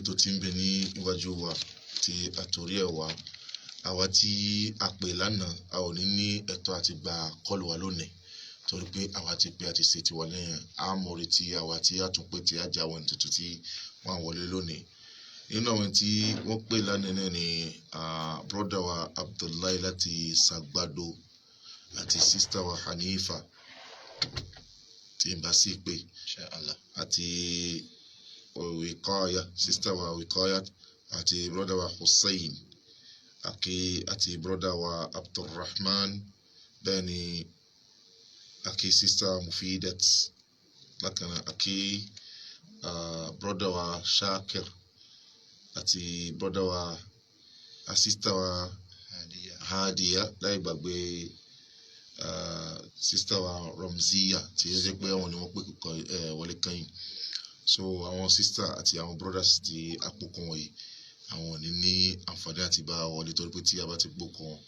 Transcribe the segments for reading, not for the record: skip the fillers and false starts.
Ètò tí ń bẹ ní iwájú wa tí a torí ẹ̀ wá, àwa tí a pè lánàá, a ò ní ní ẹ̀tọ́ àti gba kọ́ọ̀lù wa lónìí torí pé àwa ti pé àti ṣe tiwa lẹ́yìn. A mọ̀ retí àwa tí a tún pè tí a jẹ́ àwọn tuntun tí wọ́n á wọlé lónìí. Nínú àwọn tí wọ́n pè lánàá náà ni brother wa Abdullahi láti Sagbado àti sister wa Hanifa tí n bá sì pè Inshallah. àti Wikaya, sister wa Wikaya àti brother wa Hussein àti brother wa Abdulrahman, bẹ́ẹ̀ ni àkí sister Mufidat lákànnà, àkí brother wa Shakir àti brother wa sister wa Hadiya. Hadiya, láì gbàgbé sister wa Ramziya tí ó jẹ́ pé àwọn ni wọ́n pè kọ wọlé kẹ́yìn. So àwọn sister àti àwọn brothers tí àpòkọ wọ̀nyí, àwọn ò ní ní àǹfààní àti bá wọlé torí pé tí a bá ti gbókọ wọn,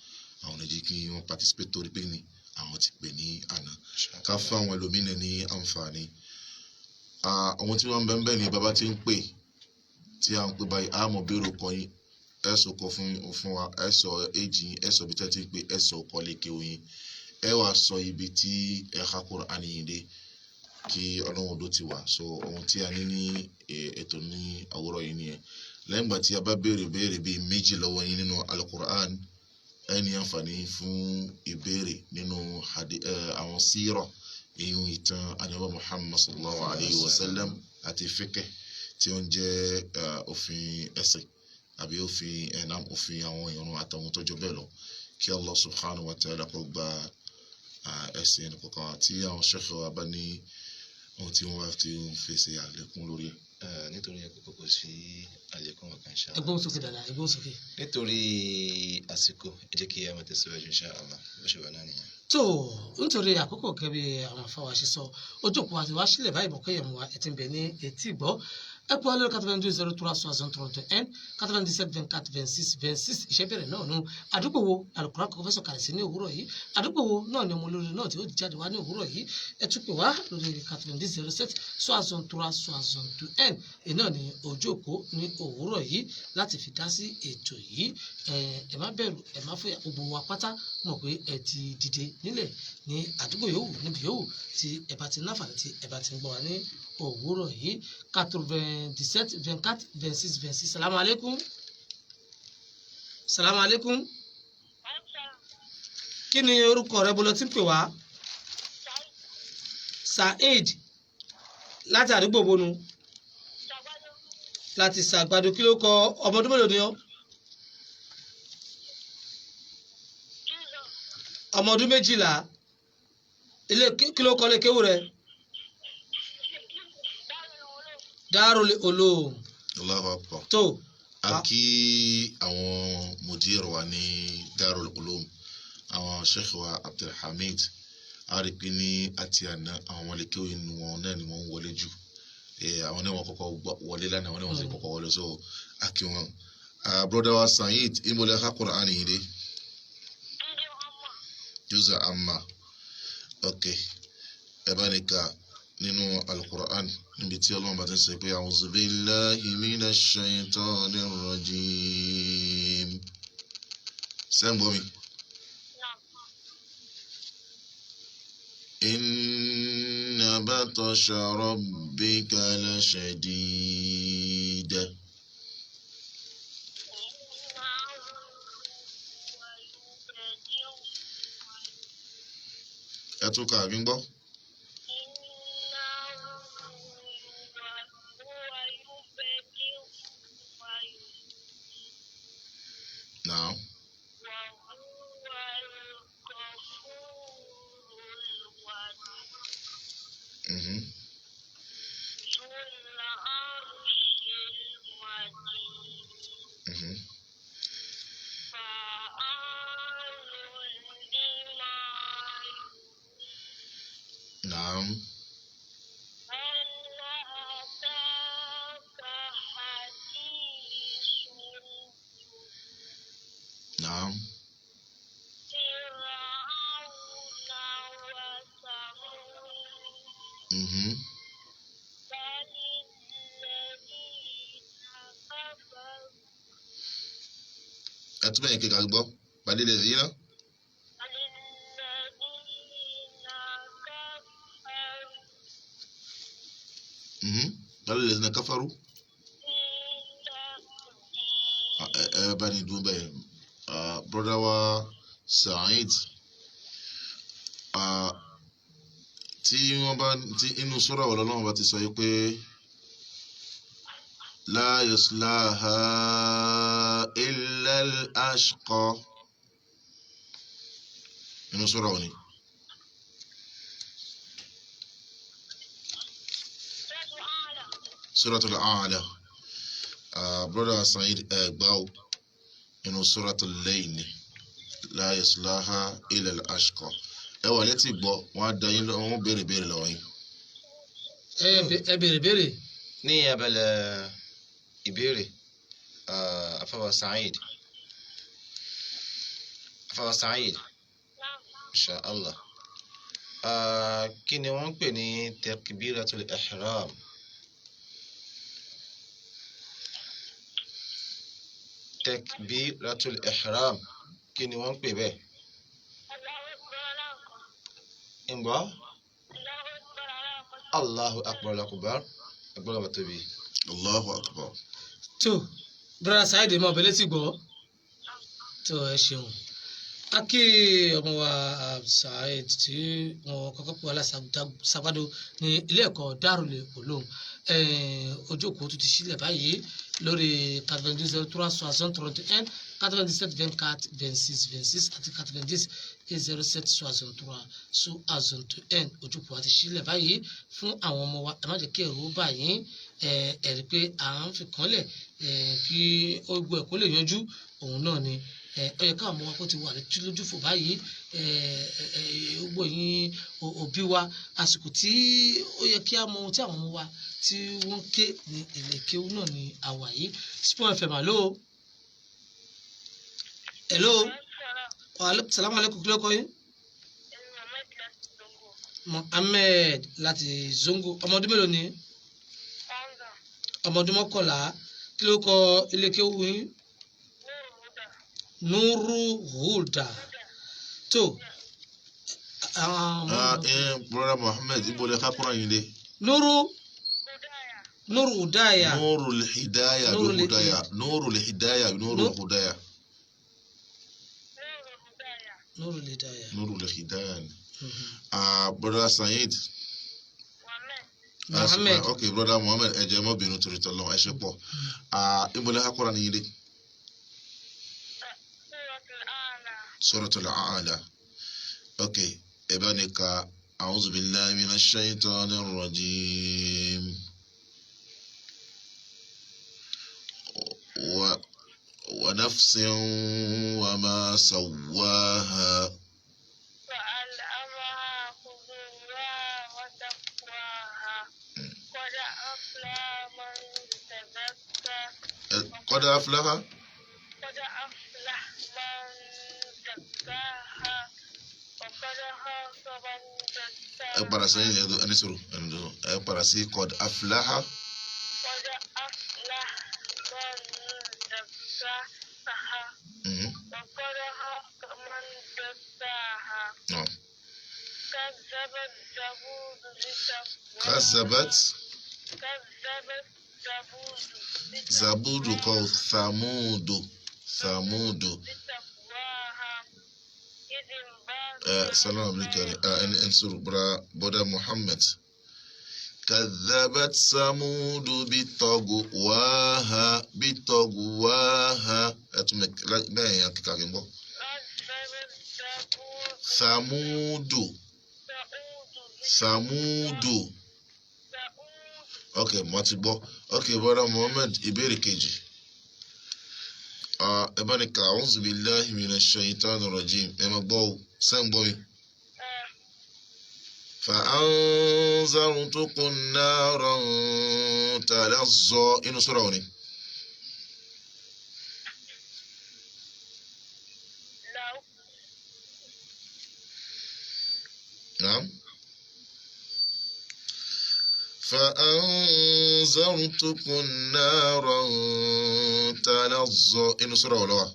àwọn ò ní jẹ́ kí wọ́n participate torí pé ní àwọn ti pè ní àná. Ká fún àwọn ẹlòmíràn ní àǹfààní. Àwọn tí wọ́n ń bẹ ń bẹ ni bàbá tí ń pè, tí à ń pè báyìí, a mọ̀ béèrè ọkọ yín, ẹ sọ ọkọ fún wa, ẹ sọ èjì yín, ẹ sọ ibi tẹ́ ti ń pè, ẹ sọ ọkọ lékè oyin, ẹ wàá sọ ibi tí ẹ há Kùránì yín dé kí Ọlọ́run odó ti wà. So ohun tí a ní ní ètò ní àwòrán yìí nìyẹn. Lẹ́yìn ìgbà tí a bá béèrè béèrè bíi méjì lọ́wọ́ yín nínú Al-Qur'an, ẹ ní àǹfààní fún ìbéèrè nínú àwọn sírọ̀, ìyún ìtàn Ànábì Muhammad sallallahu alayhi wa sallam àti fiqh tí ó ń jẹ́ òfin ẹ̀sìn àbí òfin ẹ̀nà òfin àwọn ìrun àtàwọn tó jọ bẹ́ẹ̀ lọ. Kí Allah subhanahu wa ta'ala kó gba ẹ̀sìn ẹnì kọ̀ọ̀kan àti àwọn sheikh wa bá ní ohun tí wọ́n bá ti ń fèsì àlékún lórí ẹ̀. Nítorí àkókò kò sí àlékún ọ̀kan inshallah. Ẹgbọ́n sókè dada, ẹgbọ́n sókè. Nítorí àsìkò, ẹ jẹ́ kí a máa tẹ̀síwájú inshallah, bó ṣe wà náà nìyẹn. Tó nítorí àkókò kẹbi àwọn afáwa ṣe sọ, ojú òpó àti wá sílẹ̀ báyìí bọ̀ kẹyẹ̀ mú wa ẹ̀ ti ń bẹ̀ ní etí ìgbọ́. Ẹ pé wá lórí 82 03 63 1 97 24 26 26. Ìṣẹ́bẹ̀rẹ̀ náà nù. Àdúgbò wo Al-Qur'an kọ́kọ́ fẹ́ sọ̀kalẹ̀ sí ní òwúrọ̀ yìí? Àdúgbò wo náà ni ọmọ olórí náà tí ó jáde wá ní òwúrọ̀ yìí? Ẹ tún pè wá lórí 90 07 63 61. Èyí náà ni ojú òpó ní òwúrọ̀ yìí láti fi dá sí ètò yìí. Ẹ má bẹ̀rù, ẹ má fòyà, gbogbo wa pátá mọ̀ pé ẹ ti dìde nílẹ̀ ní àdúgbò yòówù níbi yòówù tí ẹ bá ti náfààní tí ẹ bá ti ń gbọ́ wa ní òwúrọ̀ yìí. 97 24 26 26. Salamu aleykum. Salamu aleykum. Kí ni orúkọ rẹ, bolo tí ń pè wá? Saheed láti àdúgbò bonu? Láti Ṣàgbàdo. Kí ló kọ, ọmọ ọdún mélòó ni ọ? Ọmọ ọdún 12. Ilé kí ló kọ lé kéwù rẹ? Darul Ulum. Allahu Akbar. Tó a kí àwọn mudir wa ní Darul Ulum, àwọn sheikh wa Abdulhamid. A rí pé ní àti àná àwọn ọmọlẹ́kẹ́ inú wọn náà ni wọ́n ń wọlé jù. Àwọn náà wọ́n kọ́kọ́ wọlé lánàá, àwọn náà wọ́n sì kọ́kọ́ wọlé, so a kí wọn. Brother wa Saheed, ìmọ̀lẹ́ ká Kùránì yìí dé? Juza amma. Ok, ẹ bá ní ka nínú Al-Qur'an níbi tí Ọlọ́run bá ti sọ pé a'udhu billahi minash shaitanir rajim. Sẹ́ńgbọ́n mi. Inna batasha rabbika lashadid. Ẹ tún kà mí gbọ́. Now. Mm-hmm. Mm-hmm. Naam. Naam. Mm-hmm. Ẹ túbọ̀ yẹn kíkà gbọ́. Balil ladhina. Balil ladhina kafaru. Ẹ bá ní dúró bẹ́ẹ̀. Brother wa Saheed, tí wọ́n bá tí inú sura wo l'Ọlọ́run bá ti sọ yìí pé la yaslaha illa al-ashqa, inú sura wo ni? Suratul A'la. Brother Saheed, ẹ gbá o, inú Suratul Layl ni la yaslaha illa al-ashqa. Ẹ wà létí gbọ́, wọ́n á da yín lọ, wọ́n béèrè béèrè lọ́wọ́ yín. Ẹ béèrè béèrè. Ní abala ìbéèrè, afawa Saheed, afawa Saheed, insha Allah, kí ni wọ́n ń pè ní takbiratul ihram? Takbiratul ihram, kí ni wọ́n ń pè bẹ́ẹ̀? Ǹgbọ́ Allahu akbar akbar agbọ́dọ̀ bá tóbi. Allahu akbar. Tó brother Saheed, mọ̀ bẹ́lẹ́ ti gbọ́ tó, ẹ ṣeun. A kí ọmọ wa Saheed tí wọn kọ́kọ́ pè wá láṣàgbàdo ní ilé ẹ̀kọ́ Darul Ulum. Ojú òkú tó ti sílẹ̀ báyìí lórí 92 03 60 31, 97 24 26 26 àti 90 07 63 61. Ojú òkú àti sílẹ̀ báyìí fún àwọn ọmọ wa. Ẹ má jẹ́ kí ẹ̀rù bà yín. Ẹ rí pé à ń fi kànlẹ̀ kí ogun ẹ̀kọ́ lè yanjú òun náà ni. Ó yẹ káwọn ọmọ wa kó ti wà lójúfò báyìí. Gbogbo yín òbí wa, àsìkò tí ó yẹ kí á mọ ohun tí àwọn ọmọ wa tí wọ́n ń ké ní ilé kéwú náà ni àwà yìí. Spoon FM, hello, hello, salamu aleykum. Kí ló kọ yín? Mohammed láti Zongo. Ọmọ ọdún mélòó ni? Ọmọ ọdún 11. Kí ló kọ ilé kéwú yín? Nuru Huda. Tó Brother Mohammed, ibo lè ká kúrò yín dé? Nuru Hudaya. Nurul Hidaya bí Hudaya, Nurul Hidaya, Nurul Hudaya. Nurul Hidaya. Nurul Hidaya ni. Brother Saheed. Mohammed. Ok, brother Mohammed, ẹ jẹ́ má bínú torí tọ́lọ́, ẹ ṣe pọ̀. Ibo lè ká kúrò yín dé? Suratul A'la. Ok, ẹ bá ní ka a'udhu billahi minash shaitanir rajim. Wa nafsin wa ma sawwaha. فألهمها فجورها وتقواها قد أفلح من تزكى. Qad aflaha. قد أفلح من زكاها وقد خاب من Ẹ padà دساها. sẹ́yìn, ẹni sọ̀rọ̀, ẹ padà sí qad aflaha. قد أفلح من زكاها وقد خاب من دساها. Naam. كذبت ثمود بتقواها. Kazabat. كذبت ثمود. Zabudu kọ, Thamudu, Thamudu. بتقواها إذ انبعث Salaam alaikum. Ẹni ẹni sọ̀rọ̀, brother Muhammad. Kadhabat Samudu bitagwaha, bitagwaha. Ẹ tún mi bẹ́ẹ̀ yẹn kíkà kí n gbọ́. كذبت ثمود. Samudu. ثمود. Samudu. ثمود. Ok, mo ti gbọ́. Ok, brother Muhammad, ìbéèrè kejì. Ẹ bá ní ka a'udhu billahi minash shaitanir rajim. Ẹ máa gbọ́ o, sẹ́ ń gbọ́ mi. فأنذرتكم نارا تلظى, inú sura wo ni? لو نعم. فأنذرتكم نارا تلظى, inú sura wo ló wà?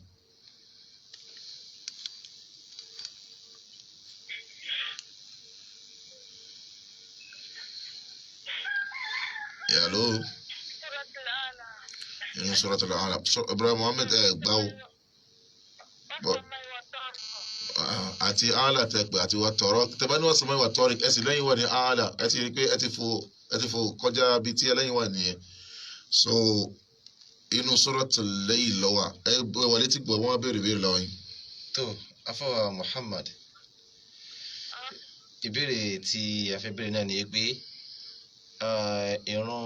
Hello. Suratul Ala. Inú Suratul A'la. Ibrahim Muhammed, ẹ gbá o. Àti Ala tẹ pé àti wà tọrọ tẹ bá ní wà sọmọ ìwà tọrí, ẹ sì lẹ́yìn wà ní Ala. Ẹ ti rí i pé ẹ ti fò kọjá bíi tí ẹlẹ́yìn wà nìyẹn. So inú Suratul Layl ló wà. Ẹ wọlé tí gbọ́, wọ́n béèrè béèrè lọ́wọ́ yín. Tó afọwà Muhammad, ìbéèrè tí a fẹ́ béèrè náà ni pé ìrun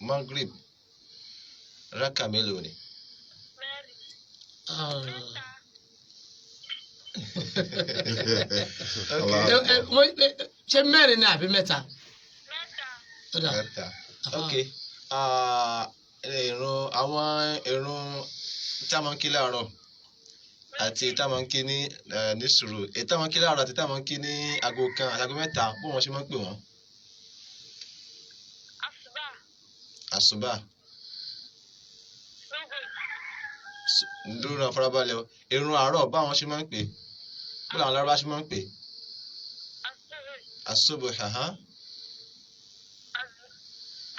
Maghrib, rákà mélòó ni? Mẹ́rin. Ah. Mẹ́ta. Allah. Ṣé mẹ́rin ni àbí mẹ́ta? Mẹ́ta. Ó dà. Mẹ́ta. Aha. Ok, ìrun, àwọn ìrun tí a máa ń kí láàárọ̀ àti tá a máa ń kí ní ní sùúrù, èyí tá a máa ń kí láàárọ̀ àti tá a máa ń kí ní aago 1 àti aago 3, bó wọn ṣe máa ń pè wọ́n? Asuba. Àsùbà. Zuhur. Dúró náà, farabalẹ̀ o. Ìrun àárọ̀, báwọn ṣe máa ń pè, bó làwọn lárúbá ṣe máa ń pè? Asubi. Àsùbù hàn.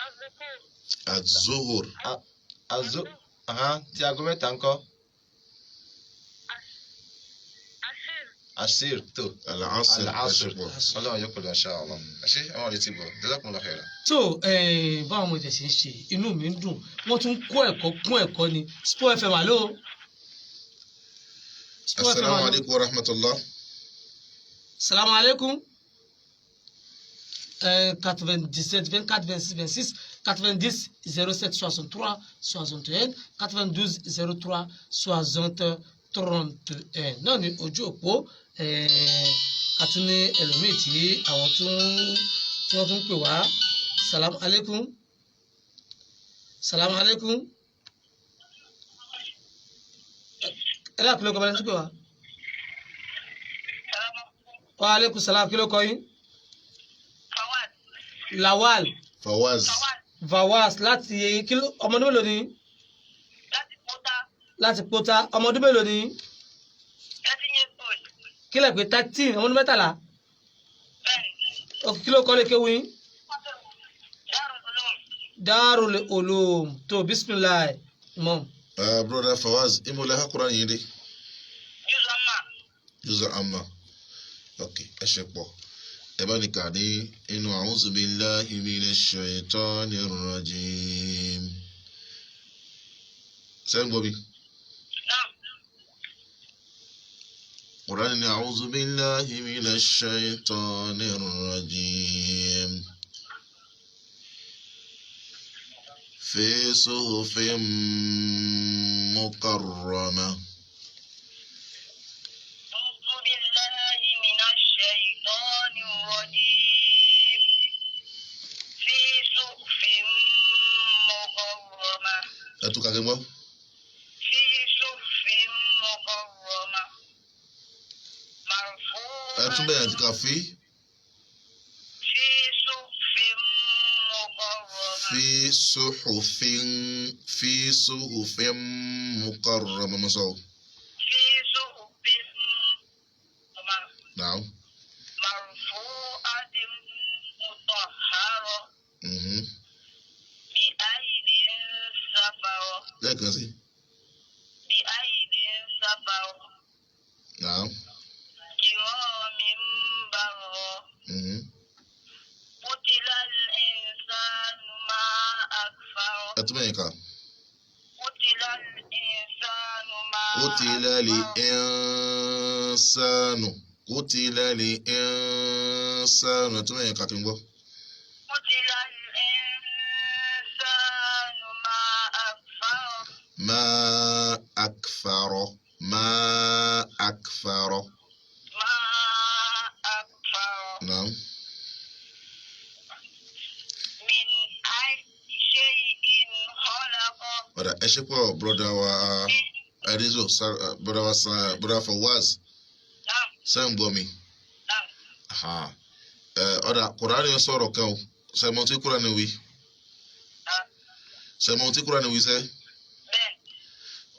Azukur. Az-Zuhur. Azu hàn. Tí aago 3 ńkọ́? Asir. Asir tó. Al-Asr. Al-Asr. Ẹ ṣe pọ̀. Ọlọ́run yóò pẹ̀lú insha Allah. Ẹ ṣe àwọn ọ̀rẹ́ ti bọ̀. Jazakumullahu khairan. Tó báwọn ọmọ ìjẹ̀sìn ṣe, inú mi ń dùn, wọ́n tún kó ẹ̀kọ́ kún ẹ̀kọ́ ni. Sport FM, alo. Sport FM, Asalaamu alo. alaykum wa rahmatulah. Salamu alaikum. 97 24 26 26, 90 07 63 61, 92 03 60 31 náà ní ojú òpó. Àti ní ẹlòmíì tí àwọn tún tí wọ́n tún pè wá. Salamu alaikum, salamu alaikum. Ẹ dákun, ló kọ́ bá ní tún pè wá. Wa alaikum salam. Kí ló kọ yín? Fawad. Lawal. Fawaz. Fawad. Vawas láti kí ló, ọmọ ọdún mélòó ni? Láti Kóta. Láti Pota. Ọmọ ọdún mélòó ni? 13 years old. Kí lẹ pé, 13, ọmọ ọdún 13? Bẹ́ẹ̀ni. Ok, kí ló kọ́ lè kéwu yín? Darul Ulum. Darul Ulum. Tó, bisimilayi, imam. Brother Fawaz, imola ha Quran yìí dé? Juz Amma. Juz Amma. Ok, ẹ ṣe pọ̀. Ẹ bá ní kà ní inú a'udhu billahi minash shaitanir rajim. Sẹ́yìn gbọ́ mi. Naam. Quran ní a'udhu billahi minash shaitanir rajim. Fi suhufin mukarramah. أعوذ بالله من الشيطان الرجيم. في صحف مكرمة. Ẹ tún kàkẹ́ gbọ́. في صحف مكرمة Ẹ tún مرفوعة. bẹ̀rẹ̀ àti kàfí. في صحف مكرمة. Fi suhufin, fi suhufin mukarramah mọ́sọ̀. في صحف مكرمة. Naam. مرفوعة مطهرة. بأيدي سفرة. Lẹ́ẹ̀kan sí. بأيدي سفرة. Naam. كرام بررة. قتل الإنسان ما أكفره. Ẹ tún bẹ̀rẹ̀ kà. قتل الإنسان ما Qutila أكفره. al-insanu. Qutila al-insanu. Ẹ tún bẹ̀rẹ̀ kà kí n gbọ́. قتل الإنسان ما أكفره. Ma akfaro. Ma akfaro. ما أكفره. Naam. من أي شيء خلقه. Ọ̀dà, ẹ ṣe pọ̀, brother wa Arizo, brother wa brother Fawaz. نعم. Sẹ́ ń gbọ́ mi? نعم. Aha. Ọ̀dà, Kùránì sọ̀rọ̀ kan o. Sẹ́mo tí Kùránì wí? نعم. Sẹ́mo tí Kùránì wí sẹ́? بẹ́ẹ̀.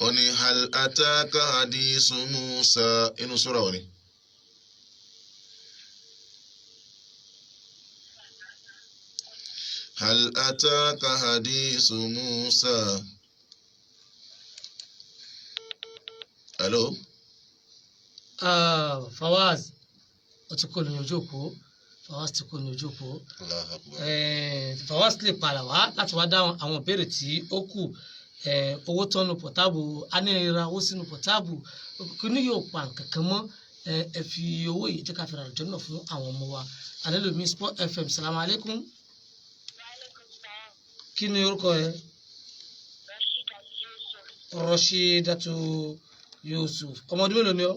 Ó ní hal ataka hadisu Musa, inú sura wo ni? Hal ataka hadisu Musa. Hello. Ah, Fawaz ó ti kó ní ojú òpó. Fawaz ti kó ní ojú òpó. Allahu Akbar. Fawaz lè padà wá láti wá dáhùn àwọn ìbéèrè tí ó kù. Owó tọ́nu pọ̀táàbù anira owó sínú pọ̀táàbù kí ni yóò pa nǹkan kan mọ́. Ẹ fi owó yìí jẹ́ ká fi ra àlùjọ náà fún àwọn ọmọ wa. Alẹ́lòmí Sport FM, salamu alaikum. Kí ni orúkọ ẹ? Rashidatu Yusuf. Ọmọ ọdún mélòó ni ọ?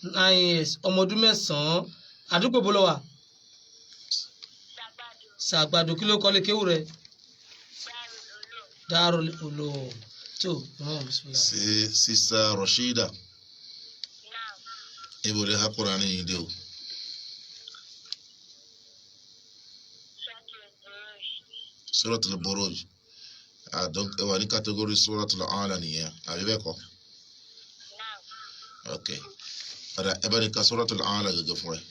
9 years, ọmọ ọdún 9. Àdúgbò bó ló wà? Sàgbàdo. Kí ló kọ́ lé kéwù rẹ? Darul Ulum. Tó ìmọ̀ bismillah. Sí Sista Rashida. Ibo lè ha Kùránì yìí dé o? Suratul Buruj. Ah, donc ẹ wà ní category Suratul A'la nìyẹn, àbí bẹ́ẹ̀ kọ́? Ok. Ọ̀dà ẹ bá ní ka Suratul A'la gẹ́gẹ́ fún rẹ.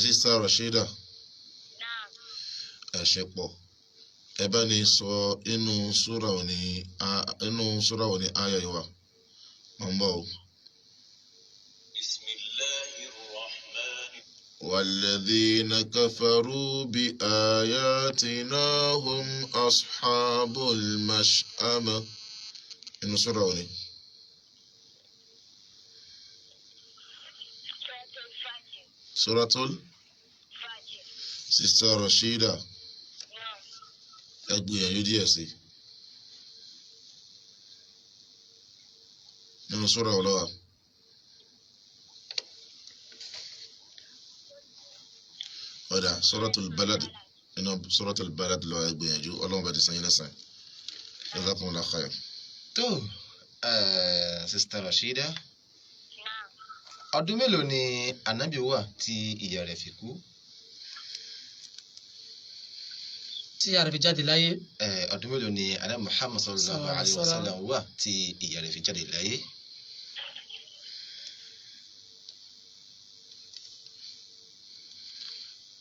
Sista Rashida, ẹ ṣé pọ̀. Ẹ bá ní sọ inú súra wo ni inú súra wo ni àyà yìí wà? Mọ̀ ń bọ̀ o. بسم الله الرحمن والذين كفروا بآياتنا هم أصحاب المشأمة. Inú súra wo ni? Suratul Sista Rashida, ẹ gbìyànjú díẹ̀ sí i. Nínú súra wo ló wà? Ọ̀dà Suratul Balad, inú Suratul Balad ló wà. Ẹ gbìyànjú, Ọlọ́run bá ti san yín lẹ́san. Jazakumullahu khair. Tó Sista Rashida, ọdún mélòó ni Ànábì wà tí ìyá rẹ̀ fi kú? Tí ìyá rẹ̀ fi jáde láyé. Ọdún mélòó ni Ànábì Muhammad sallallahu Sallallahu alayhi wa alaihi sallam wà tí ìyá rẹ̀ fi jáde láyé?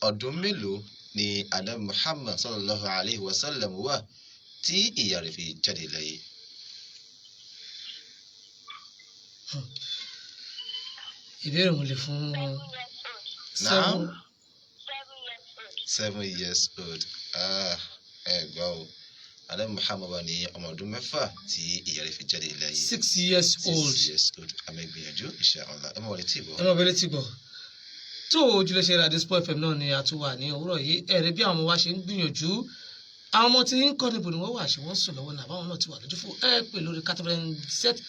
Ọdún mélòó ni Ànábì Muhammad sallallahu alayhi wa sallam wà tí ìyá rẹ̀ fi jáde láyé? Ìbéèrè mo lè fún Naam. seven. 7 years old. Ah, ẹ gbọ́ o, Ànábì Muhammad wà ní ọmọ ọdún 6 tí ìyá rẹ̀ fi jáde láyé. 6 years old. 6 years old. Àmì ìgbìyànjú, insha Allah, ẹ má wọlé tí ì bọ̀. Ẹ máa bẹ̀rẹ̀ tí gbọ́ tó ojúlé ṣe Rádíò Sport FM náà ni a tún wà ní òwúrọ̀ yìí. Ẹ̀rí bí àwọn ọmọ wa ṣe ń gbìyànjú, àwọn ọmọ tí ń kọ́ níbo ni wọ́n wà, ṣé wọ́n sùn lọ́wọ́ náà àbáwọn náà ti wà lójú fún ẹ pè lórí 87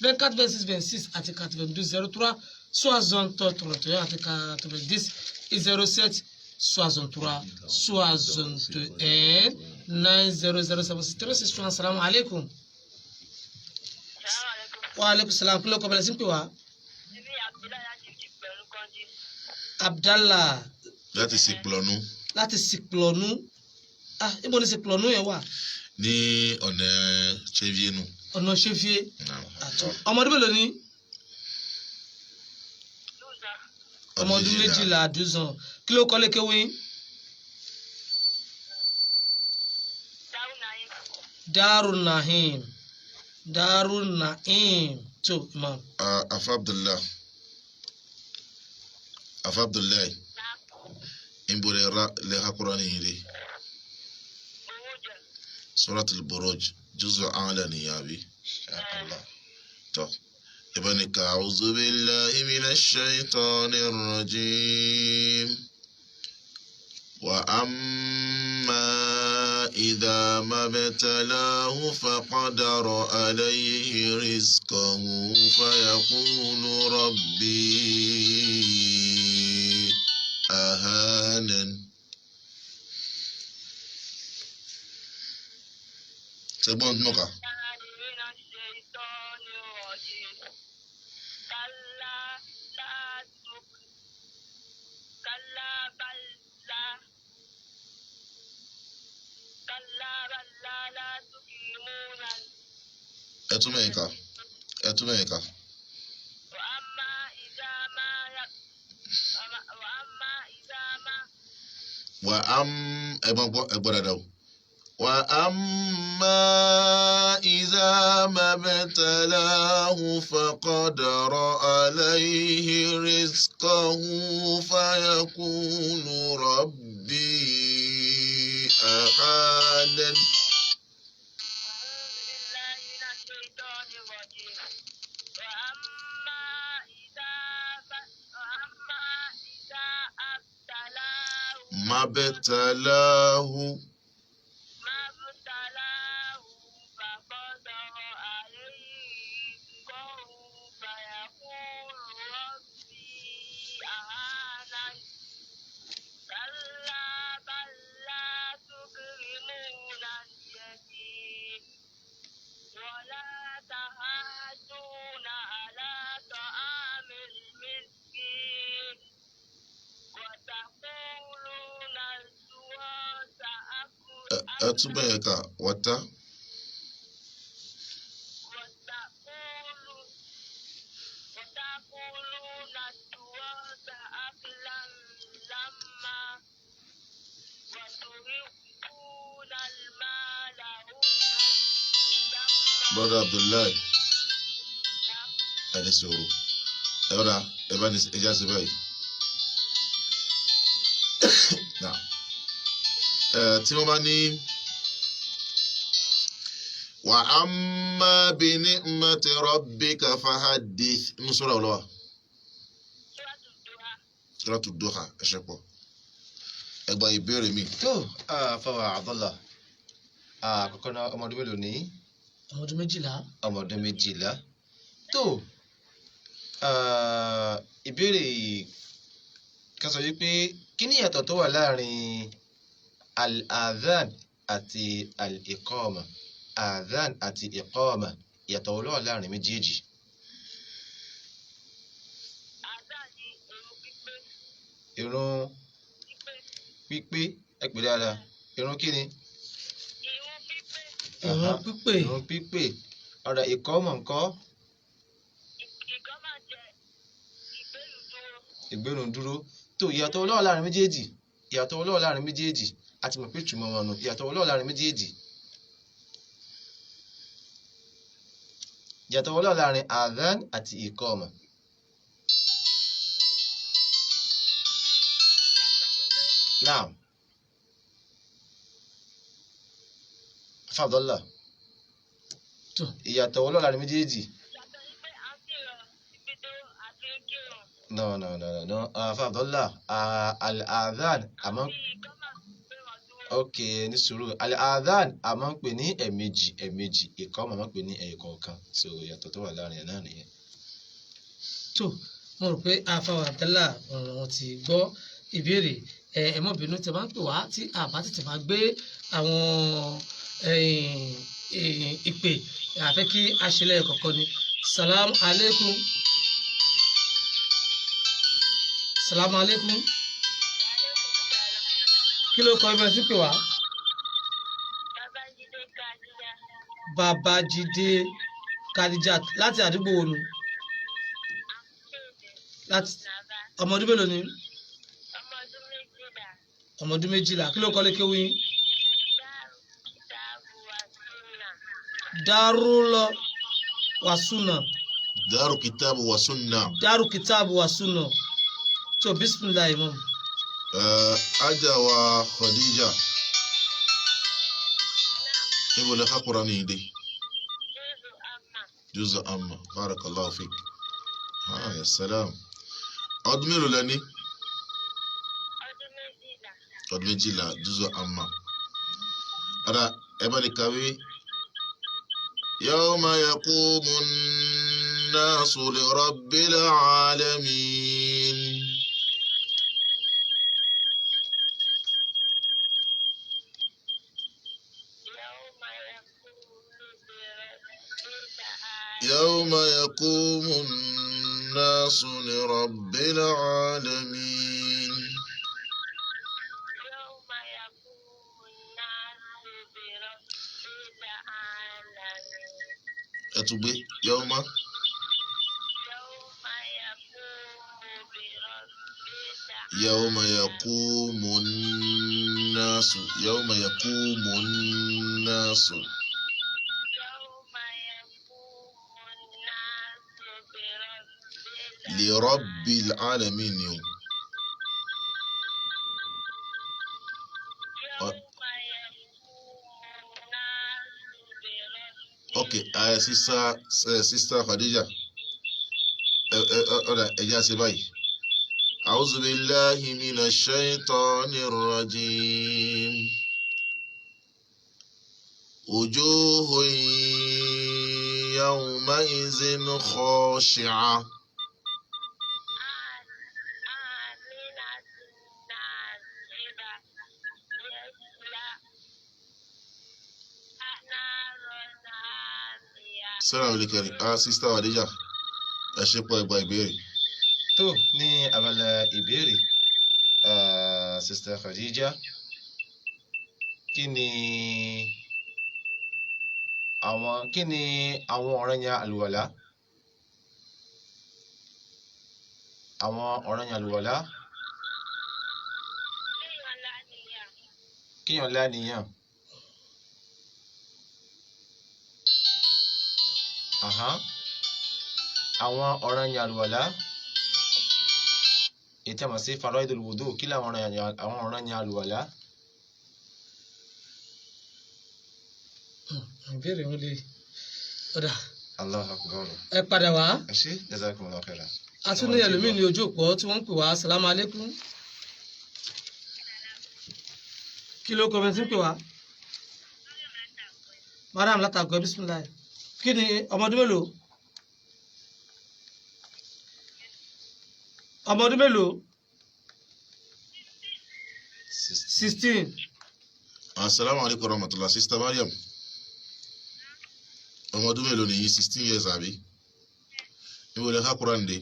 24 26 26 àti 82 03 60 31 àti 90 07 63 61 9 0 0 7 6 3 6 1. Salamu alaikum. Wa alaikum salam. Kí ló kọ́ bẹ̀rẹ̀ sí ń pè wá? Abdallah. Láti Siplọ́nù. Láti Siplọ́nù. Ah, ibo ni Siplọ́nù yẹn wà? Ní ọ̀nà Chevienu. Ọ̀nà Ṣéfíé. Ọmọ ọdún mélòó ni? Ọmọ ọdún 12, àdúzàn. Kí ló kọ́lé kéwìn? Darul Naim. Darul Naim. Tó imam. Afa Abdullah, Afa Abdullahi. Níbo lẹ ra lẹ ha Kùránì yìí dé? Suratul Buruj juz'u àlà nìyẹn àbí? Inshallah. Tọ́ ìbáni ka a'udhu billahi minash shaitanir rajim. Wa amma idha mabtalahu faqadara alayhi rizqahu fayaqulu rabbi ahanan. Ṣẹ́gbọ́n tí mo kà. من الشيطان الرجيم كلا لا تك كلا بل لا كلا بل لا لا تكرمون Ẹ tún mẹ́yìn kà. Ẹ tún mẹ́yìn kà. وأما إذا ما وأما إذا ما Wà á ẹ gbọ́ gbọ́ ẹ gbọ́ dáadáa o. Wà á má ìzá mabtalahu faqadara alayhi rizqahu fayaqulu rabbi ahanan. أعوذ بالله من الشيطان الرجيم وأما إذا وأما إذا ابتلاه Mabtalahu ما ابتلاه فقدر عليه رزقه فيقول ربي أهانن كلا بل لا تكرمون اليتيم ولا تحاضون على طعام المسكين وتقولون التراث ẹ tún mẹ́yìn kà wọ́tá. وتقول وتقولون التراث أكلا لما وتحبون المال حبا جما. Brother Abdullahi ẹ ní sọ̀rọ̀ ẹ ọ̀dà ẹ bá ní ẹja sí báyìí. Now, ẹ tí wọ́n bá ní wà á má bi ni'mati rabbika fahaddith inú sura wo ló wà? سورة الضحى. Suratu Duha. Ẹ ṣe pọ̀ ẹ gba ìbéèrè mi. Tó fọwọ́ Abdullah, àkọ́kọ́ náà, ọmọ ọdún mélòó ní? Ọmọ ọdún 12. Ọmọ ọdún 12. Tó ìbéèrè kan sọ wípé kí ni ìyàtọ̀ tó wà láàrin al-adhan àti al-iqama? Adhan àti iqama, ìyàtọ̀ wo ló wà láàrin méjèèjì? Àdá ni irun pípé. Irun Pípé. pípé, ẹ pè dáadáa. Irun kí ni? Irun pípé. Ìrun Aha. pípé. Irun pípé. Ọ̀rọ̀ ìkọ́mọ̀ ńkọ́? Ìkan máa jẹ ìgbélu dúró. Ìgbérun dúró. Tó ìyàtọ̀ wo ló wà láàrin méjèèjì? Ìyàtọ̀ wo ló wà láàrin méjèèjì? A ti mọ̀ pé ìtumọ̀ wọn nù. Ìyàtọ̀ wo ló wà láàrin méjèèjì? Ìyàtọ̀ wo ló wà láàrin adhan àti ìkọ́mọ̀? Naam. Afa Abdullah. Tó Ìyàtọ̀ wo ló wà láàrin méjèèjì? Yàtọ̀ sí pé à ń kírun ibi tó àti ń kírun. No, no, no, no, no. Afa Abdullah, al-adhan àmọ́ Àti ìkan máa gbé wọn dúró. Ok, ní sùúrù. Al-adhan a máa ń pè ní ẹ̀ẹ̀mejì ẹ̀ẹ̀mejì, ìkọ́mọ̀ máa ń pè ní ẹ̀ẹ̀kọ̀ọ̀kan. So ìyàtọ̀ tó wà láàrin ẹ̀ náà nìyẹn. Tó mo rò pé afaw Abdallah wọn ti gbọ́ ìbéèrè. Ẹ má bínú tẹ́ bá ń pè wá tí a bá tètè máa gbé àwọn ìpè àfẹ́ kí a ṣe lẹ́ẹ̀kọ̀ọ̀kan ni. Salam alaikum. Salam alaikum. Kí ló kọ ibẹ̀ sí pè wá? Babájídé Kadija. Babájídé Kadija láti àdúgbò wo nu? Akéde. Láti Nàbà. ọmọ ọdún mélòó ni? Ọmọ ọdún 12. Ọmọ ọdún 12. Kí ló kọ lé kéwú yín? Dáàbò wà sínú. Dárúlọ wàsúnà. Daru kitabu wa sunna. Dárú kìtàbù wàsúnà. Tó bisimilayi mọ́. Ajá wa Khadija, níbo lè ká Kùránì yìí dé? Júzù Amma. Júzù Amma, barakallahu fik. Ah, ya salam. Ọdún mélòó lẹ ní? Ọdún 12. Ọdún 12, Júzù Amma. Ọ̀dà ẹ bá ní kàwé. Yawma yaqumu an-nasu li rabbil alamin. Yawma yaqumu يوم li rabbil يقوم الناس لرب العالمين. Yawma yaqumu an-nasu li rabbil alamin. Ẹtùgbé yawma Yawma yaqumu bi rabbil yawma yaqumu an-nasu yawma yaqumu an-nasu Yawma yaqumu an-nasu bi rabbil li rabbil alamin ni o. Yawma yaqumu an-nasu bi rabbil Ok, sister Khadija, ọ̀dà ẹ̀jẹ̀ àṣẹ báyìí. A'udhu billahi minash shaitanir rajim. Wujuhun yawma'izin khashi'ah. Aminatun nasiba yasla naron hamiya. Salaam alaikum. Ah, sister Khadija, ẹ ṣe pọ̀ ẹgbà ìbéèrè. Tó ní abala ìbéèrè, Sister Khadija, kí ni àwọn ọ̀ranyàn àlùwàlá? Àwọn ọ̀ranyàn àlùwàlá. Kéèyàn láníyàn. Kíyàn láníyàn. Àhán. Àwọn ọ̀ranyàn àlùwàlá èyí tí a mọ̀ sí faraidul wudu, kí làwọn àwọn ọ̀ranyàn àlùwàlá? Ìbéèrè ń le. Ọ̀dà Allahu akbar. ẹ padà wá. Ẹ ṣé, jazakumullahu khairan. A tún ní ẹlòmíì ní ojú òpó tí wọ́n ń pè wá. Salamu alaikum. Kí ló kọ́ bẹ́ẹ̀ tí ń pè wá? Mariam látàgọ́, bisimilayi. Kí ni ọmọ ọdún mélòó? Ọmọ ọdún mélòó? 16. Asalaamu alaykum wa rahmatulah. Sister Mariam, ọmọ ọdún mélòó nìyí? 16 years àbí? Níbo lè ká Quran dé?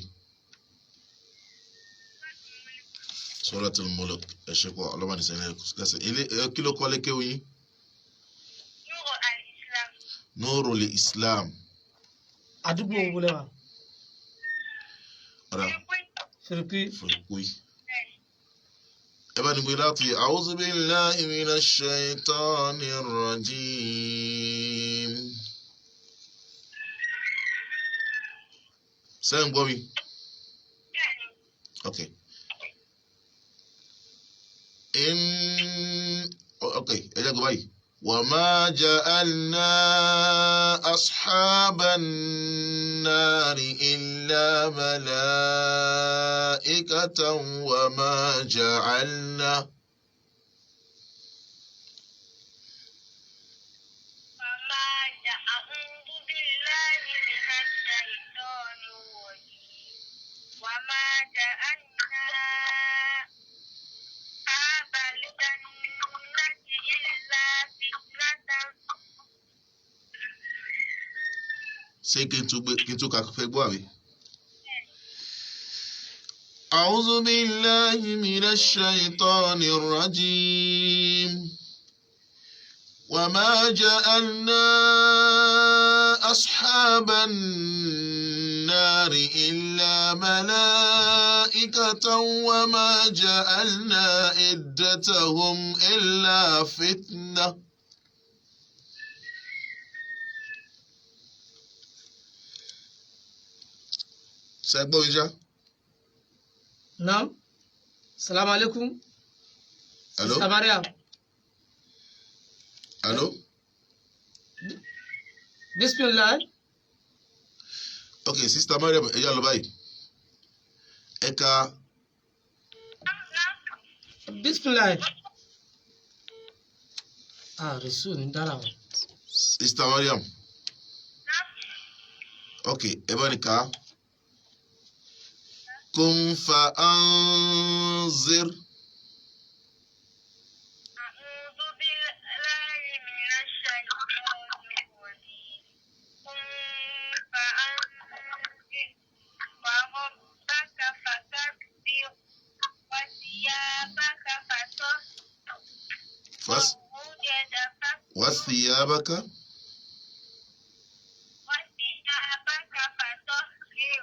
Suratul Mulk. Ẹ ṣe pọ̀, ọlọ́mọ ní sẹ́yìn lẹ́sẹ̀ ilé. Kí ló kọ́ lékè oyin? Nuru al-Islam. Nurul Islam. Àdúgbò wo lẹ wà? Ọ̀rà. Fìrìpì. Fòkúì. Ẹ bá ní gbé láti a'udhu billahi minash shaitanir rajim. Sẹ́yìn gbọ́ mi? Ok. In ok, ẹ jẹ́ gbọ́ báyìí. وما جعلنا أصحاب النار إلا ملائكة وما جعلنا وما أعوذ بالله من الشيطان الرجيم. وما جعلنا أصحاب الجنة إلا فتنة. Ṣé kí n tún gbé, kí n tún ka fẹ́ gbọ́ àbí? أعوذ بالله من الشيطان الرجيم. وما جعلنا أصحاب النار إلا ملائكة وما جعلنا عدتهم إلا فتنة. Ṣé gbọ́ mi ṣá? Naam. Salamu alaikum. Hello. Sister Mariam. Hello. Bismillah. Ok, Sister Mariam, ẹ yá lọ báyìí. Ẹ ka. Bismillah. Ah, Resul ní dára wọn. Sister Mariam, ok, ẹ bá ní ká. Kun fa anzir. أعوذ بالله من الشيطان الرجيم. قم فأنذر وربك فكبر وثيابك فطهر Fas والرجز فاهجر wasiyabaka. وثيابك فطهر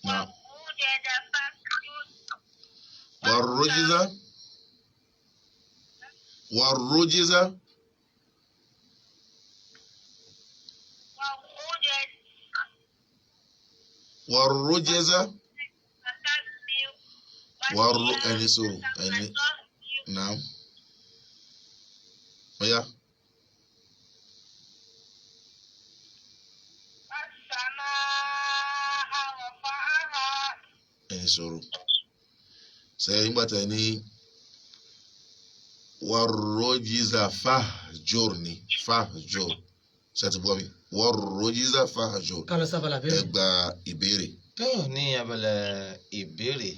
Na والرجز فاهجر. warrujiza, warrujiza. والرجز Warrujiza. فكبر. Warru, ẹni sọ̀rọ̀ ẹni. فطهر. Naam. Ọ̀ya. والسماء رفعها. Ẹni sọ̀rọ̀ sẹ́yìn gbàtà ní warrojiza fahjur ni fahjur ṣe ti bọ́ mi warrojiza fahjur. Ká lọ sábàlá Ẹ bẹ́ẹ̀. gba ìbéèrè. Tó ní abala ìbéèrè,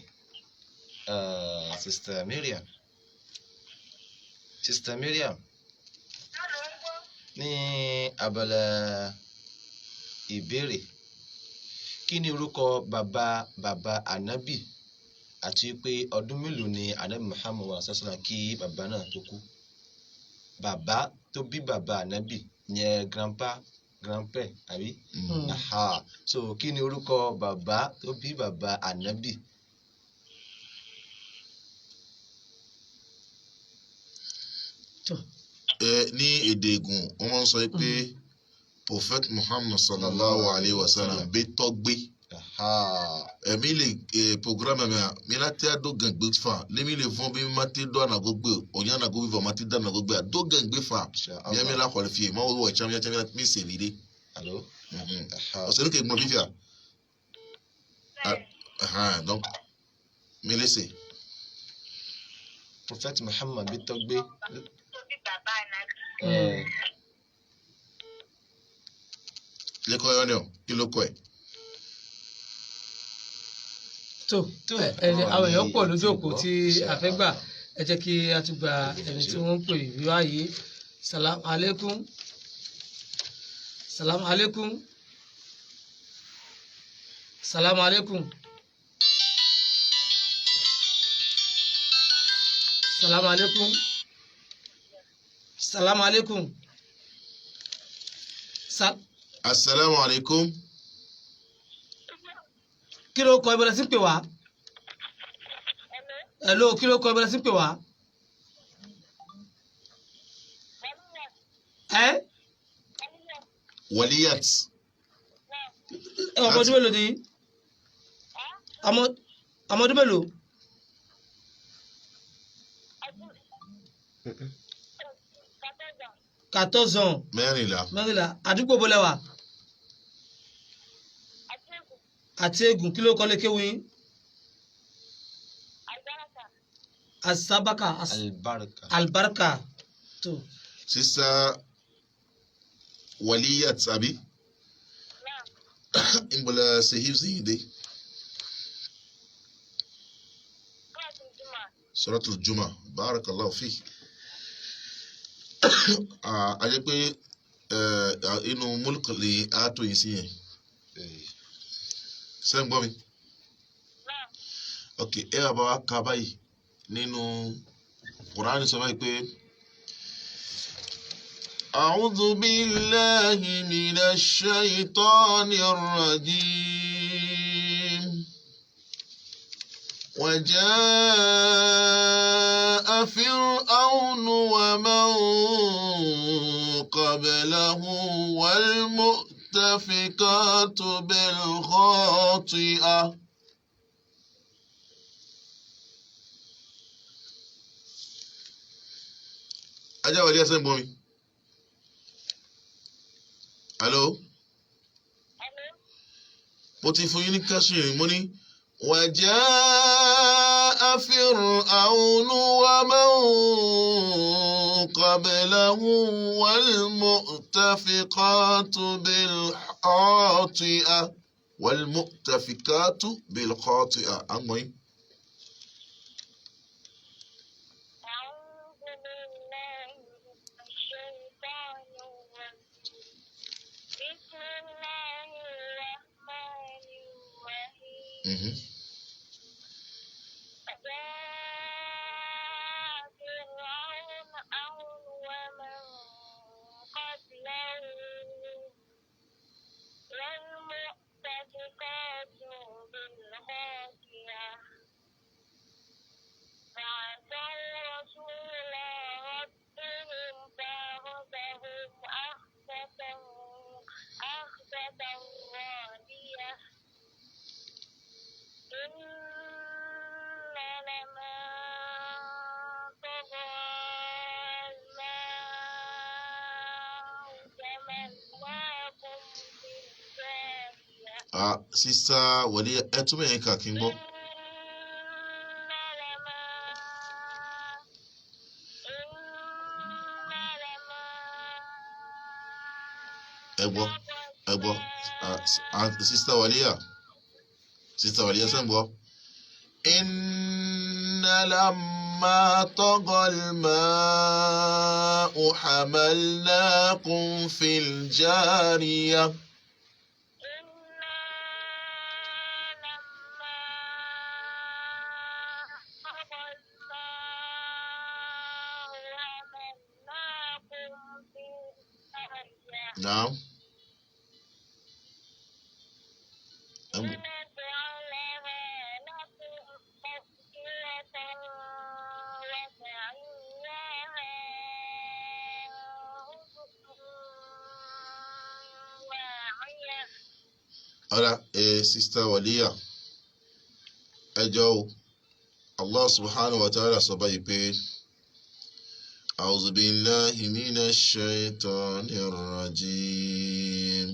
Sister Mariam, Sister Mariam, ní abala ìbéèrè, kí ni orúkọ bàbá bàbá ànábì, àti pé ọdún mélòó ni ànábì Muhammad wa sasana kí bàbá náà tó kú? Bàbá tó bí bàbá ànábì yẹn, grandpa, grandpère, àbí? Aha. So kí ni orúkọ bàbá tó bí bàbá ànábì? Tó. Ẹ ní èdè ègùn, wọ́n máa ń sọ pé Prophet Muhammad sallallahu alayhi wa sallam bẹ tọ́gbé. Aha. Ẹ̀mí lè programme mi a mi la tẹ́ do gàngbé fa lémi lè fọ́n bí ma ti dọ́ ànàgó gbé òyìn ànàgó bí fọ́ ma ti dọ́ ànàgó gbé a dó gàngbé fa. Insha Miami Allah. la qualifié ma wo wɔ champion champion mi se vi de. Allo. Aha. Parce que gbɔn fifia. Ah, donc mi laisse. Prophet Muhammad bí tọ́gbé. Tó bí bàbá ànábì. Lẹ́kọ̀ọ́ yọ ni o, kí ló kọ ẹ̀? Tó. Tó. Ẹ àwọn èèyàn pọ̀ lójú òpó tí Insha a fẹ́ gbà. Allah. Ẹ jẹ́ kí a tún gba ẹni tí wọ́n ń pè wá yìí. Salam alaikum. Salam alaikum. Salam alaikum. Salam alaikum. Salam alaikum. Sa Asalaamu alaikum. Kí ló kọ ibọ̀lẹ̀ sí ń pè wá? Hello, kí ló kọ ibọ̀lẹ̀ sí ń pè wá? Ẹ Waliyat. Ọmọ ọdún mélòó ni? Ọmọ ọdún mélòó? 14 ans. 14. 14. Àdúgbò bo lẹ wà? Àti egun, kí ló kọ́ lé kéwìn yín? Asabaka. Albarka. Albarka. Tó. Sister Waliyat àbí? Nbola sehib sehinde. Suratul Juma. Barakallahu fi. Ah, a jẹ́ pé inú múlùkù lè á tó yìí sí yẹn. Ṣé ń gbọ́ mi? Ok, ẹ wà bá wa ka báyìí nínú Kùránì sọ báyìí pé. أعوذ بالله من الشيطان الرجيم. وجاء فرعون ومن قبله والمؤتفكات بالخاطئة. Ajá wàlíyà, sẹ́ ń gbọ́ mi? Alo? Hello. Mo ti fún yín ní káṣíìrì, mo ní وجاء فرعون ومن قبله والمؤتفقات بالخاطئة والمؤتفكات بالخاطئة. À ń gbọ́ yín. أعوذ بالله من الشيطان الرجيم. بسم الله الرحمن الرحيم. جاء فرعون ومن قبله والمؤتفكات بالخاطئة فعصوا رسول ربهم فأخذهم أخذة رابية. إن لما طغى الماء حملناكم في الجارية. Ah, Sister Wàlíyà, ẹ túbọ̀ yẹn kà kí n gbọ́. إن لما إن لما Ẹ gbọ́, ẹ gbọ́. Ah, ah, Sister Wàlíyà, Sister Wàlíyà, ṣé ń gbọ́? إن لما طغى الماء حملناكم في الجارية. إنا لما طغى الماء حملناكم في الجارية. نعم. لنجعلها لكم تذكرة وتعيها أذن واعية. Ọ̀rá ẹ̀, Sister Wàlíyà, ẹ jọ̀ọ́ o, Allah subhanahu wa ta'ala sọ báyìí pé أعوذ بالله من الشيطان الرجيم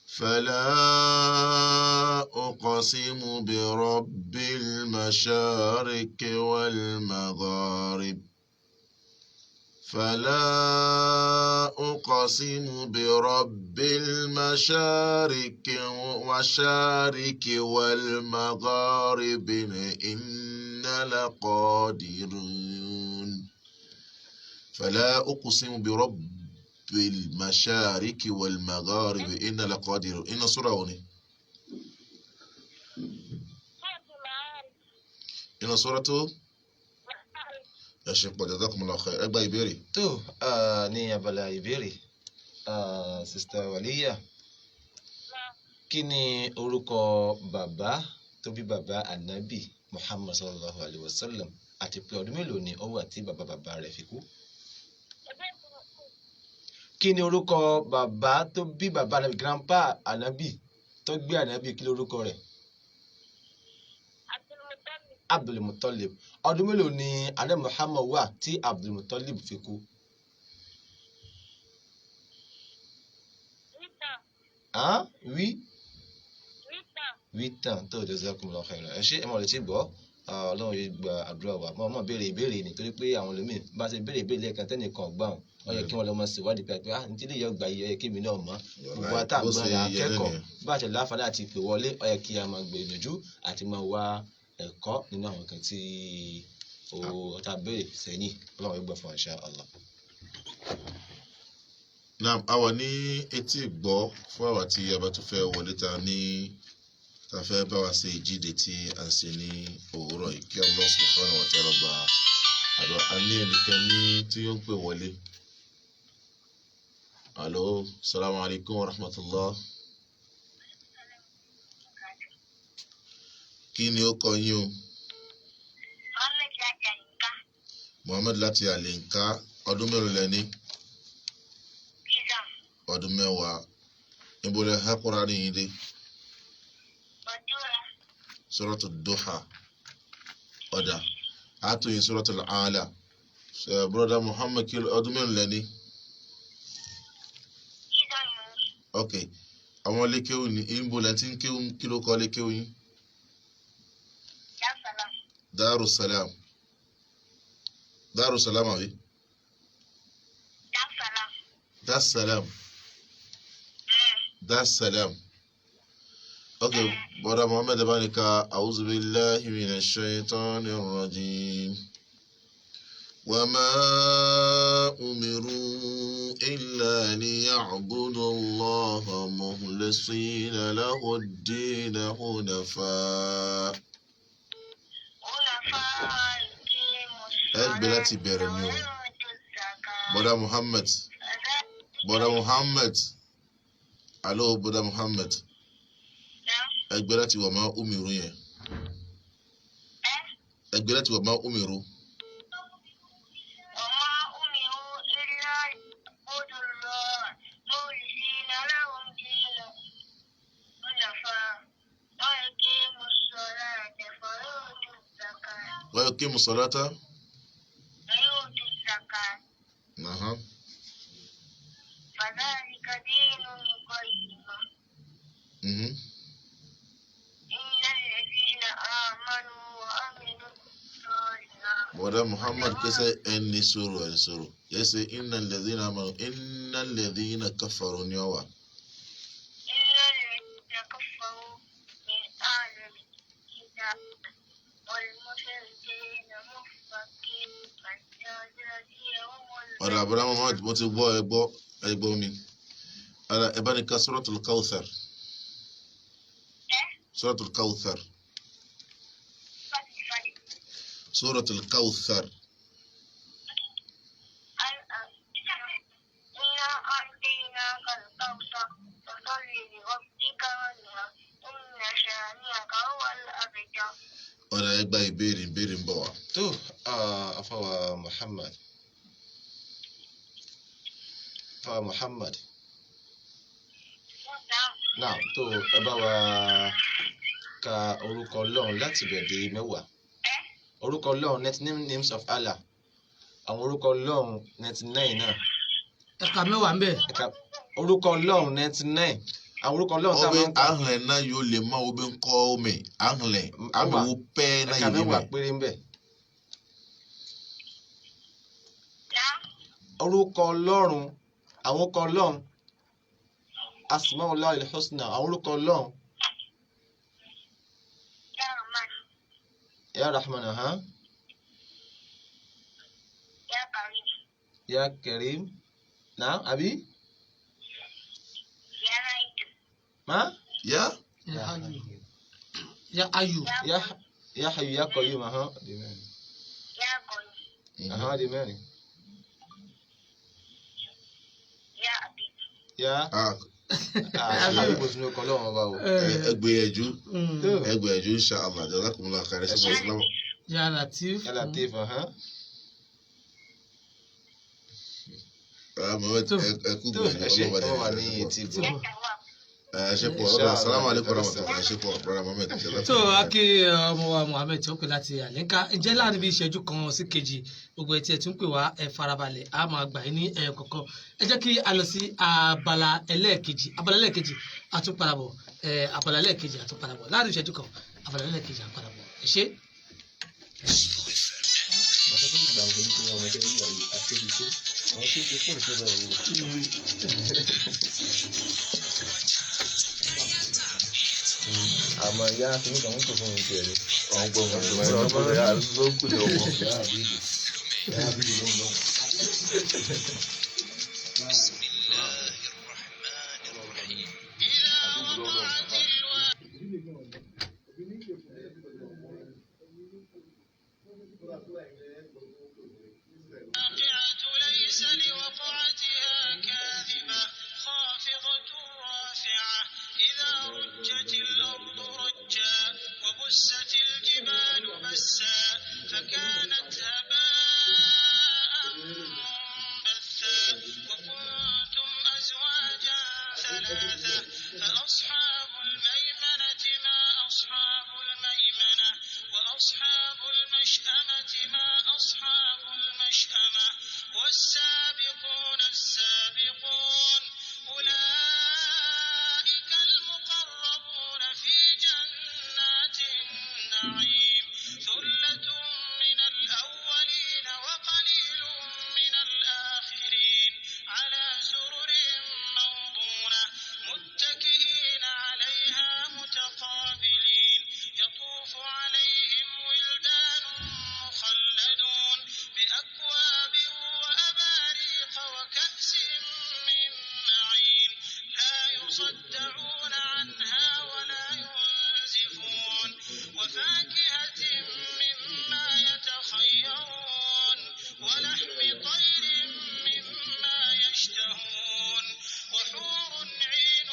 فلا أقسم برب المشارق والمغارب فلا أقسم برب المشارق والمغارب إنا لقادرون. فلا أقسم برب المشارق والمغارب إنا لقادرون. إن سورة هنا. سورة المعارج. إن سورة المعارج. Ẹ ṣe pọ̀, jazakumullahu khair. Ẹ gba ìbéèrè. Tó ní abala ìbéèrè, Sister Wàlíyà, نعم. kí ni orúkọ bàbá tó bí bàbá Ànábì Muhammad sallallahu alayhi wa sallam, àti pé ọdún mélòó ni ó wà tí bàbá bàbá rẹ̀ fi kú? Kí ni orúkọ bàbá tó bí bàbá Ànábì, grandpa Ànábì tó gbé Ànábì, kí lorúkọ rẹ̀? Abdul Muttalib. Abdul Muttalib. Ọdún mélòó ni Ànábì Muhammad wà tí Abdul Muttalib fi kú? Rita. Ah, oui. Rita. Wítan tó, jazakumullahu khairan. Ẹ ṣé, ẹ mọ̀ létí gbọ́. Ọlọ́run yóò gba àdúrà wa. Mọ̀ mọ̀ béèrè ìbéèrè ni torí pé àwọn ẹlòmíì bá ṣe béèrè ìbéèrè lẹ́ẹ̀kan tẹ́nìkan gbà wọn, ó yẹ kí wọ́n lọ mọ̀ síwádìí pé ah, ní tí lè yọ gbà yìí, ó yẹ kí èmi náà mọ̀. Gbogbo wa tá à ń Bó gbọ́n ṣe là yẹ náà akẹ́kọ̀ọ́ nìyẹn. bá a ṣe láǹfààní àti ìpè wọlé, ó yẹ kí a máa gbìyànjú àti máa wá ẹ̀kọ́ nínú àwọn kan tí ó ta béèrè sẹ́yìn. Ọlọ́run yóò gbà fún wa, insha Allah. Naam, a wà ní etí ìgbọ́ fún àwa tí a bá tún fẹ́ wọlé ta ní ta fẹ́ bá wa ṣe ìjíde tí a ń ṣe ní òwúrọ̀ yìí, kí Allah subhanahu wa ta'ala gba àdúrà. A ní ẹnìkan ní tí ó ń pè wọlé. Alo, salamu alaykum wa rahmatullah. Kí ni ó kọ yín o? Mohammed láti Àyíká. Muhammad láti Àlìǹká, ọdún mélòó lẹ ní? Pizza. Ọdún 10. Níbo lẹ há Kùránì yín dé? Ọdúnra. Suratu Duha. Ọ̀dà, àtúnyìn Suratul Aala. Brother Muhammad, kí ọdún mélòó lẹ́ni? Ok, àwọn lékéwù ní ìbò lẹ́tí ń kéwù, kí ló kọ́ lékéwù yín? Darussalam. Darussalam àbí? Darussalam. Darussalam. Ok, brother Muhammad, bá ní ka a'udhu billahi minash shaitanir rajim. وما أمروا إلا ليعبدوا الله مخلصين له الدين حنفاء. Ẹ gbé láti bẹ̀rẹ̀ ni o. Bọ́dà Muhammad, Bọ́dà Muhammad, alo Bọ́dà Muhammad, ẹ gbé láti wà máa umiru yẹn. Ẹ gbé láti wà máa umiru. وما أمروا إلا ليعبدوا الله مخلصين له الدين حنفاء ويقيموا الصلاة ويؤتوا الزكاة ويقيموا الصلاة ويؤتوا الزكاة Aha. فذلك دين القيمة. إن الذين آمنوا وعملوا الصالحات. Bọ́dà Muhammad, kẹsẹ̀ ẹni sọ̀rọ̀, ẹni sọ̀rọ̀ yẹsẹ̀ innal ladhina amanu, innal ladhina kafaru ni ọ wà. إن الذين كفروا من أهل الكتاب والمشركين منفكين حتى تأتيهم Ọ̀dà Bọ́dà Muhammad, mo ti gbọ́, ẹ gbọ́, ẹ gbọ́ mi. Ọ̀dà, ẹ bá ní ka Suratul Kawthar. Suratul Kawthar. Suratul Kawthar. إنا أعطيناك الكوثر فصل لربك وانحر إن شانئك هو الأبتر. Ọ̀dà, ẹ gba ìbéèrè, ìbéèrè ń bọ̀ wá. Tó afawa Muhammad, afawa Muhammad. Náà tó, ẹ bá wa ka orúkọ Ọlọ́run láti bẹ̀rẹ̀ dé 10. Orúkọ Ọlọ́run, 99 names of Allah, àwọn orúkọ Ọlọ́run 99 náà. Ẹ̀ka 10 ń bẹ̀. Ẹ ka orúkọ Ọlọ́run 99, àwọn orúkọ Ọlọ́run tá a Ọbẹ̀ máa ń kà. ahlẹ̀ náà yóò lè má obì ń kọ́ omi ahlẹ̀ àmì wo pẹ́ náà Ẹ̀ka yìí 10 mẹ́. péré ń bẹ. Orúkọ Ọlọ́run, àwọn orúkọ Ọlọ́run, asmaul husna, àwọn orúkọ Ọlọ́run. يا رحمن. Ya Rahman, ha. يا كريم. Ya Karim na àbí. يا حي. Ma. Yá. Ya ayu, ya ayu. Ya ya Hayyu ya Qayyum, ha, di mẹ́rin. يا قوي. Ha, di mẹ́rin. يا أبي. Ya. Ah, Àbí kò sínú ọkọ Ọlọ́run ọba o. ẹ gbìyànjú, Tó. ẹ gbìyànjú, insha Allah. Jazakumullahu khairan. Ẹ ṣé. Ya Latif. Ya Latif, ha. Ah, Muhammad, Tó. ẹ kú Tó, gbìyànjú. ẹ ṣé. Ọlọ́run Ọmọ wa bá ní ní etí Tó. ìbò. يا تواب. Ẹ ṣe pọ̀. Insha Ọ̀dà, assalamu Allah. alaikum warahmatullahi. Ẹ ṣe pọ̀, brother Muhammad. Tó a kí ọmọ wa Muhammed tí ó pè láti Àlẹ́ká. Ǹjẹ́ láàrin bí ìṣẹ́jú kan sí kejì, gbogbo ẹtí ẹ tún pè wá, ẹ farabalẹ̀, a máa gbà yín ní ẹyọ kọ̀ọ̀kan. Ẹ jẹ́ kí a lọ sí abala ẹlẹ́ẹ̀kejì. Abala ẹlẹ́ẹ̀kejì àtúnpadàbọ̀, ẹ abala ẹlẹ́ẹ̀kejì àtúnpadàbọ̀ láàrin ìṣẹ́jú kan, abala ẹlẹ́ẹ̀kejì àtúnpadàbọ̀. Ẹ ṣé. Màá tó gbà wọ́n ní ọmọ ẹgbẹ́ nígbà yìí àti ibi tó àwọn tí ó ti fóònù tó bẹ̀rẹ̀ wò. Àmọ́ ìyá kìíní kan ń pè fún mi tiẹ̀ ni. Àwọn gbọ́ wọn tó máa ń ló ń kúlẹ̀ ọmọ. الواقعة ليس لوقعتها كاذبة خافضة رافعة إذا رجت الأرض رجا وبست الجبال بسا فكانت هباء منبثا وكنتم أزواجا ثلاثة فأصحاب الميمنة ما أصحاب الميمنة وأصحاب المشأمة ما أصحاب المشأمة. يصدعون عنها ولا ينزفون وفاكهة مما يتخيرون ولحم طير مما يشتهون وحور عين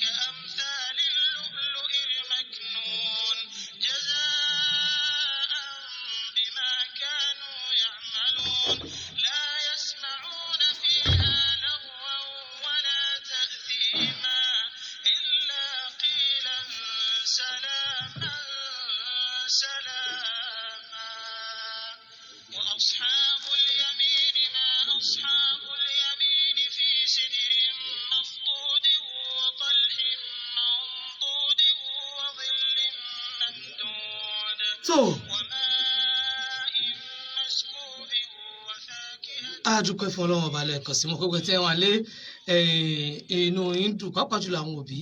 كأمثال اللؤلؤ المكنون جزاء بما كانوا يعملون لا يسمعون فيها لغوا ولا تأثيما إلا قيلا سلاما سلاما. وأصحاب اليمين ما أصحاب اليمين في سدر مخضود وطلح منضود وظل ممدود Tó وماء مسكوب وفاكهة a dúpẹ́ fún Ọlọ́run ọba lẹ́ẹ̀kan sí. Mo pé tẹ́ wọn lé inú yín dùn, pàápàá jùlọ àwọn òbí.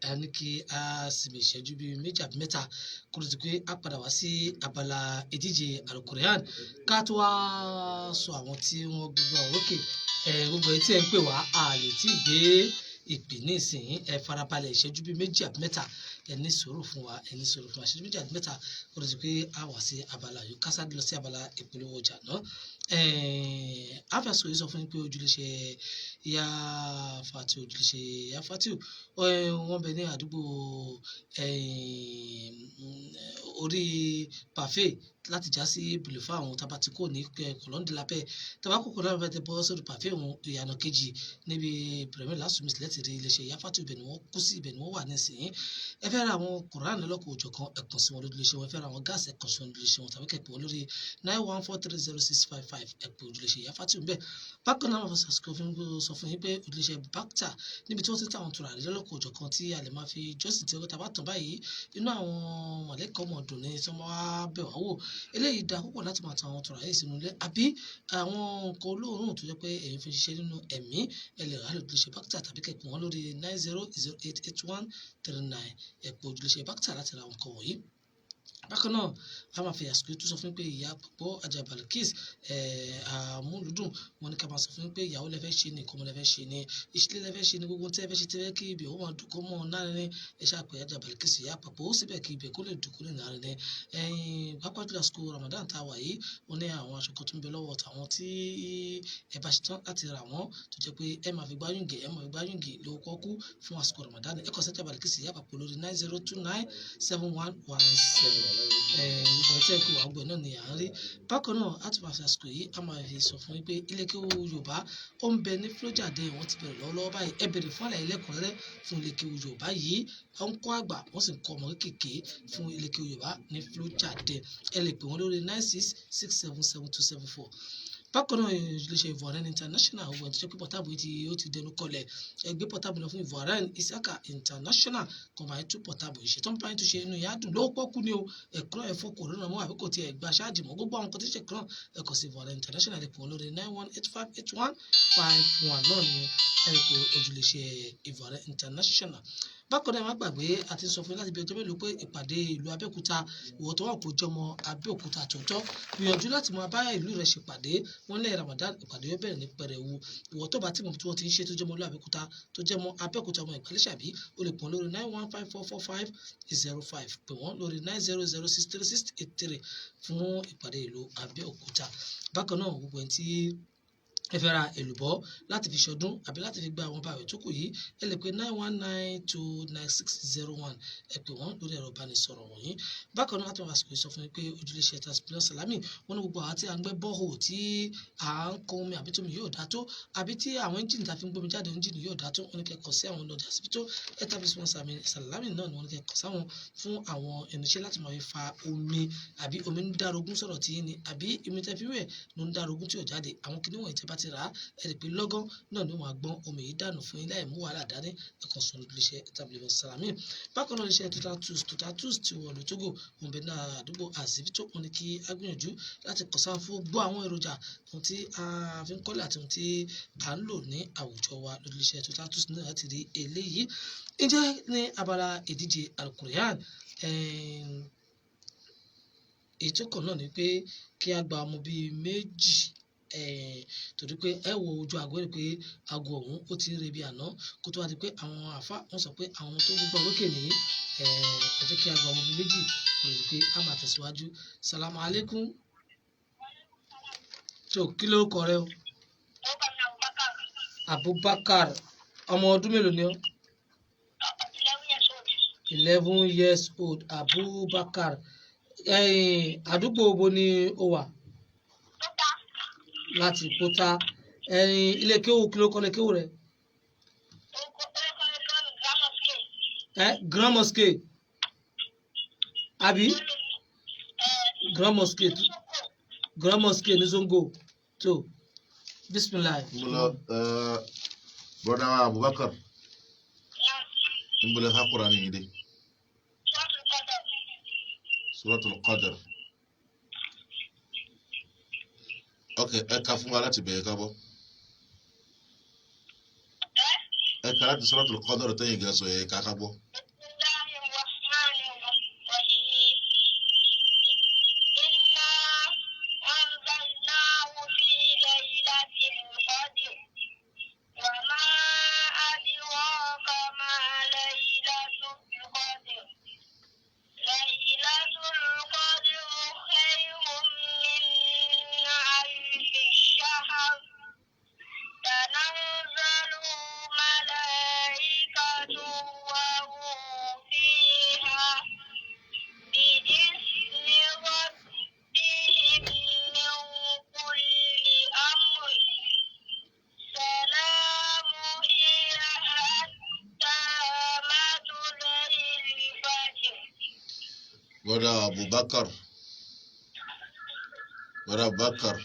A ní kí a sinmi ìṣẹ́jú bíi méjì àbí mẹ́ta kó ló ti pé a padà wá sí abala ìdíje Alukorean, ká tó wá sọ àwọn tí wọ́n gbogbo àwọn òkè. Gbogbo etí ẹ̀ ń pè wá, a lè tí ì gbé ìpè ní ìsìn. Ẹ farabalẹ̀ ìṣẹ́jú bíi méjì àbí mẹ́ta, ẹ ní sùúrù fún wa, ẹ ní sùúrù fún wa, ìṣẹ́jú méjì àbí mẹ́ta kó ló ti pé a wá sí abala yìí. Kásá lọ sí abala ìpolówó ọjà náà. Afẹ́sọ̀ yìí sọ fún yín pé ojúlẹ̀ṣẹ̀ Ya Fatiu, ojúlẹ̀ṣẹ̀ Ya Fatiu, wọ́n bẹ ní àdúgbò orí pàfẹ́ láti já sí bùlùfà àwọn tabatiko ní kọlọ́ndínlápẹ́ tabako kọlọ́ndínlápẹ́ tẹ bọ́ sórí pàfẹ́ òun ìyànà kejì níbi pẹ̀rẹ̀mẹ́ lásùmí láti rí iléeṣẹ́ Ya Fatiu. Ibẹ̀ ni wọ́n kú sí, ibẹ̀ ni wọ́n wà nísìnyí. Ẹ fẹ́ ra àwọn Quran lọ́lọ́kọ̀ òjọ̀kan, ẹ kàn sí wọn lójú iléeṣẹ́ wọn. Ẹ fẹ́ ra àwọn gáàsì, ẹ kàn sí wọn lójú iléeṣẹ́ wọn, tàbí kẹ́ pè wọ́n lórí 91430655. Ẹ pè ojúlẹ̀ṣẹ̀ Ya Fatiu ńbẹ̀. Bákan náà, wọ́n sọ fún yín pé ojúlẹ̀ṣẹ̀ Bacta, níbi tí wọ́n ti ń ta àwọn tùràrí lọ́lọ́kọ̀ òjọ̀kan tí a lè máa fi jọ́sìn, tí ọgọ́ta bá tàn báyìí, inú àwọn mọ̀lẹ́kọ̀ ọmọ dùn ní tí wọ́n wá bẹ̀ wá wò. Eléyìí da púpọ̀ láti máa tan àwọn tùràrí sínú ilé, àbí àwọn nǹkan olóòórùn tó jẹ́ pé èyí fi ń ṣiṣẹ́ nínú ẹ̀mí. Ẹ lè rà lójúlẹ̀ṣẹ̀ Bacta tàbí kẹ́ pè wọ́n lórí 90088139. Ẹ pè ojúlẹ̀ṣẹ̀ Bacta láti ra àwọn nǹkan wọ̀nyí. Bákan náà, a máa fi àsìkò tó sọ fún pé ìyá púpọ̀ Ajá Balkis àmúlùdùn, wọn ní ká máa sọ fún pé ìyàwó lẹfẹ ṣe ni, ìkọmọ lẹfẹ ṣe ni, ìṣílẹ̀ lẹfẹ ṣe ni, gbogbo tí ẹ fẹ́ ṣe tí ẹ fẹ́ kí ibẹ̀ ó máa dùn kó mọ́ náà ní ẹ ṣàpè Ajá Balkis ìyá pàpọ̀ ó síbẹ̀ kí ibẹ̀ kó lè dùn kó lè náà ní. Ẹ̀yìn pápá jùlọ àsìkò Ramadan tá a wà yìí, wọn ní àwọn aṣọ kan tó ń bẹ lọ́wọ́ tàwọn tí ẹ bá ṣe tán láti rà wọ́n, tó jẹ́ pé ẹ máa fi gbáyùngì, ẹ máa fi gbáyùngì lówó kọ́kú fún àsìkò Ramadan. Ẹ kàn sí Ajá Balkis ìyá pàpọ̀ lórí 90297117. Gbogbo ẹ̀ tẹ́ ẹ pé wàá gbọ́ náà ni à ń rí. Bákan náà, a tún máa fi àsìkò yìí, a máa fi sọ fún yín pé ilé kéwú Yorùbá ó ń bẹ ní Flójàdé, wọ́n ti bẹ̀rẹ̀ lọ́wọ́lọ́wọ́ báyìí. Ẹ bèrè fún àlàyé lẹ́kùnrẹ́rẹ́ fún ilé kéwú Yorùbá yìí. Ó ń kọ́ àgbà, wọ́n sì ń kọ́ ọmọ kéékèèké fún ilé kéwú Yorùbá ní Flójàdé. Ẹ lè pè wọ́n lórí 96677274. Bákan náà, iléeṣẹ́ Ivoirian International, owó ẹni tó jẹ́ pé portable yìí ó ti dẹnu kọlẹ̀, ẹ gbé portable lọ fún Ivoirian Isaka International kan bá yín tún portable yìí ṣe. Tó ń bá yín tún ṣe, inú yà á dùn. Lówó pọ́kú ni o. Ẹ̀kọ́ ẹ̀fọ́ kòrónà mọ́ àbí kò tiẹ̀ gba ṣáàjì mọ́, gbogbo àwọn kan tí ń ṣe kan, ẹ kàn sí Ivoirian International. Lè pè wọ́n lórí 91858151 náà ni ẹ lè pe ojúlẹ̀ṣẹ̀ Ivoirian International. Bákan náà, ẹ má gbàgbé, a ti sọ fún yín láti bí ọjọ́ mélòó pé ìpàdé ìlú Abẹ́òkúta, ìwọ tó wà kó jọmọ Abẹ́òkúta tòótọ́, gbìyànjú láti máa bá ìlú rẹ̀ ṣèpàdé. Wọ́n lẹ́yìn Ramadan, ìpàdé yóò bẹ̀rẹ̀ ní pẹrẹwu. Ìwọ tó bá tí mo tí wọ́n ti ń ṣe, tó jọmọ ìlú Abẹ́òkúta, tó jẹmọ Abẹ́òkúta, ọmọ Ìgbàlẹ́sàbí, o lè pè wọ́n lórí 91544505. Pè wọ́n lórí 90063683 fún ìpàdé ìlú Abẹ́òkúta. Bákan náà, gbogbo ẹni tí ẹ fẹ́ ra èlùbọ́ láti fi ṣọdún àbí láti fi gba àwọn bàwẹ̀ tó kù yìí, ẹ lè pe 91929601. Ẹ pè wọ́n lórí ẹ̀rọ ìbánisọ̀rọ̀ wọ̀nyí. Bákan náà, láti wọn àsìkò sọ fún mi pé ojúlẹ̀ṣẹ̀ Transmitter Salami, wọn ní gbogbo àwọn tí à ń gbẹ́ bọ́ọ̀hù, tí à ń kó omi, àbí tómi yóò dá tó, àbí tí àwọn ẹ́ńjìnì tá a fi ń gbómi jáde, ẹ́ńjìnì yóò dá tó, wọn ní kẹ́kọ̀ọ́ sí àwọn lọ́jà síbi tó establishment Salami náà ni wọ́n ní kẹ́kọ̀ọ́ sáwọn fún àwọn irinṣẹ́ láti máa fi fa omi, àbí omi ń dárogún sọ̀rọ̀ tí ní, àbí omi tẹ́ fi wẹ̀ ló ń dárogún tí ò jáde. Àwọn kìnìún wọ̀nyí, tẹ́ bá ti rà á, ẹ rí i pé lọ́gán náà ni wọ́n á gbọ́n omi yìí dànù fún yín láì mú wàhálà dání. Ẹ kàn sùn iléeṣẹ́ establishment Salami. Bákan náà, iléeṣẹ́ Total Tools, Total Tools ti wọ̀ lótógò wọn bẹ náà àdúgbò àzìbítò, wọn ní kí á gbìyànjú láti kàn sáwọn fún gbọ́ àwọn èròjà ohun tí a fi ń kọ́lé àti ohun tí à ń lò ní àwùjọ wa. Lórí iléeṣẹ́ Total Tools náà láti rí eléyìí. Ǹjẹ́ ní abala ìdíje Alukur'an, ètò kan náà ni pé kí a gba ọmọ bíi méjì. Torí pé ẹ wo ojú aago rí pé aago ọ̀hún ó ti ń rebi àná, kó tó wá di pé àwọn àfa wọ́n sọ pé àwọn tó gbogbo orókè ní ẹ jẹ́ kí a gba ọmọ bíi méjì kò lè pé a máa tẹ̀síwájú. Salamu alaikum. Tó kí ló kọ rẹ o? Abubakar, ọmọ ọdún mélòó ni ọ? 11 years old Abubakar. Àdúgbò wo ni o wà? Láti Kóta. Ilé kéwù, kí ló kọ́ lé kéwù rẹ? Grand Mosque àbí? Grand Mosque, Grand Mosque ní Zongo. Tó bisimilayi. Nbola broda wa Abubakar, nbola ha Qur'ani yìí dé? Suratul Qadr. Ok, ẹ ka fún wa láti bẹ̀rẹ̀ ká bọ́. Ẹ ka láti Suratul Qadr tẹ́yìn gan sọ yẹ ká ká bọ́. Broda Abubakar, broda Abubakar,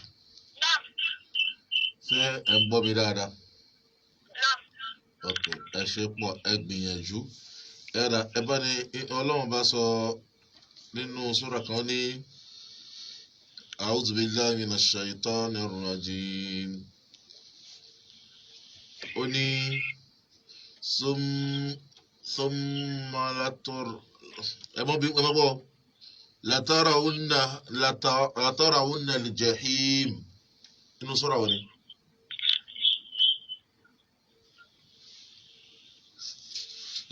ṣé ẹ ń gbọ́ mi dáadáa? Ok, ẹ ṣe pọ̀, ẹ gbìyànjú. Ẹ rà ẹ bá ní Ọlọ́run bá sọ nínú sura kan ní A'udhu billahi minash shaitanir rajim. Ó ní summa lator ẹ mọ bí ẹ mọ bọ latarawunna latarawunna al-jahim inú sura wo ni?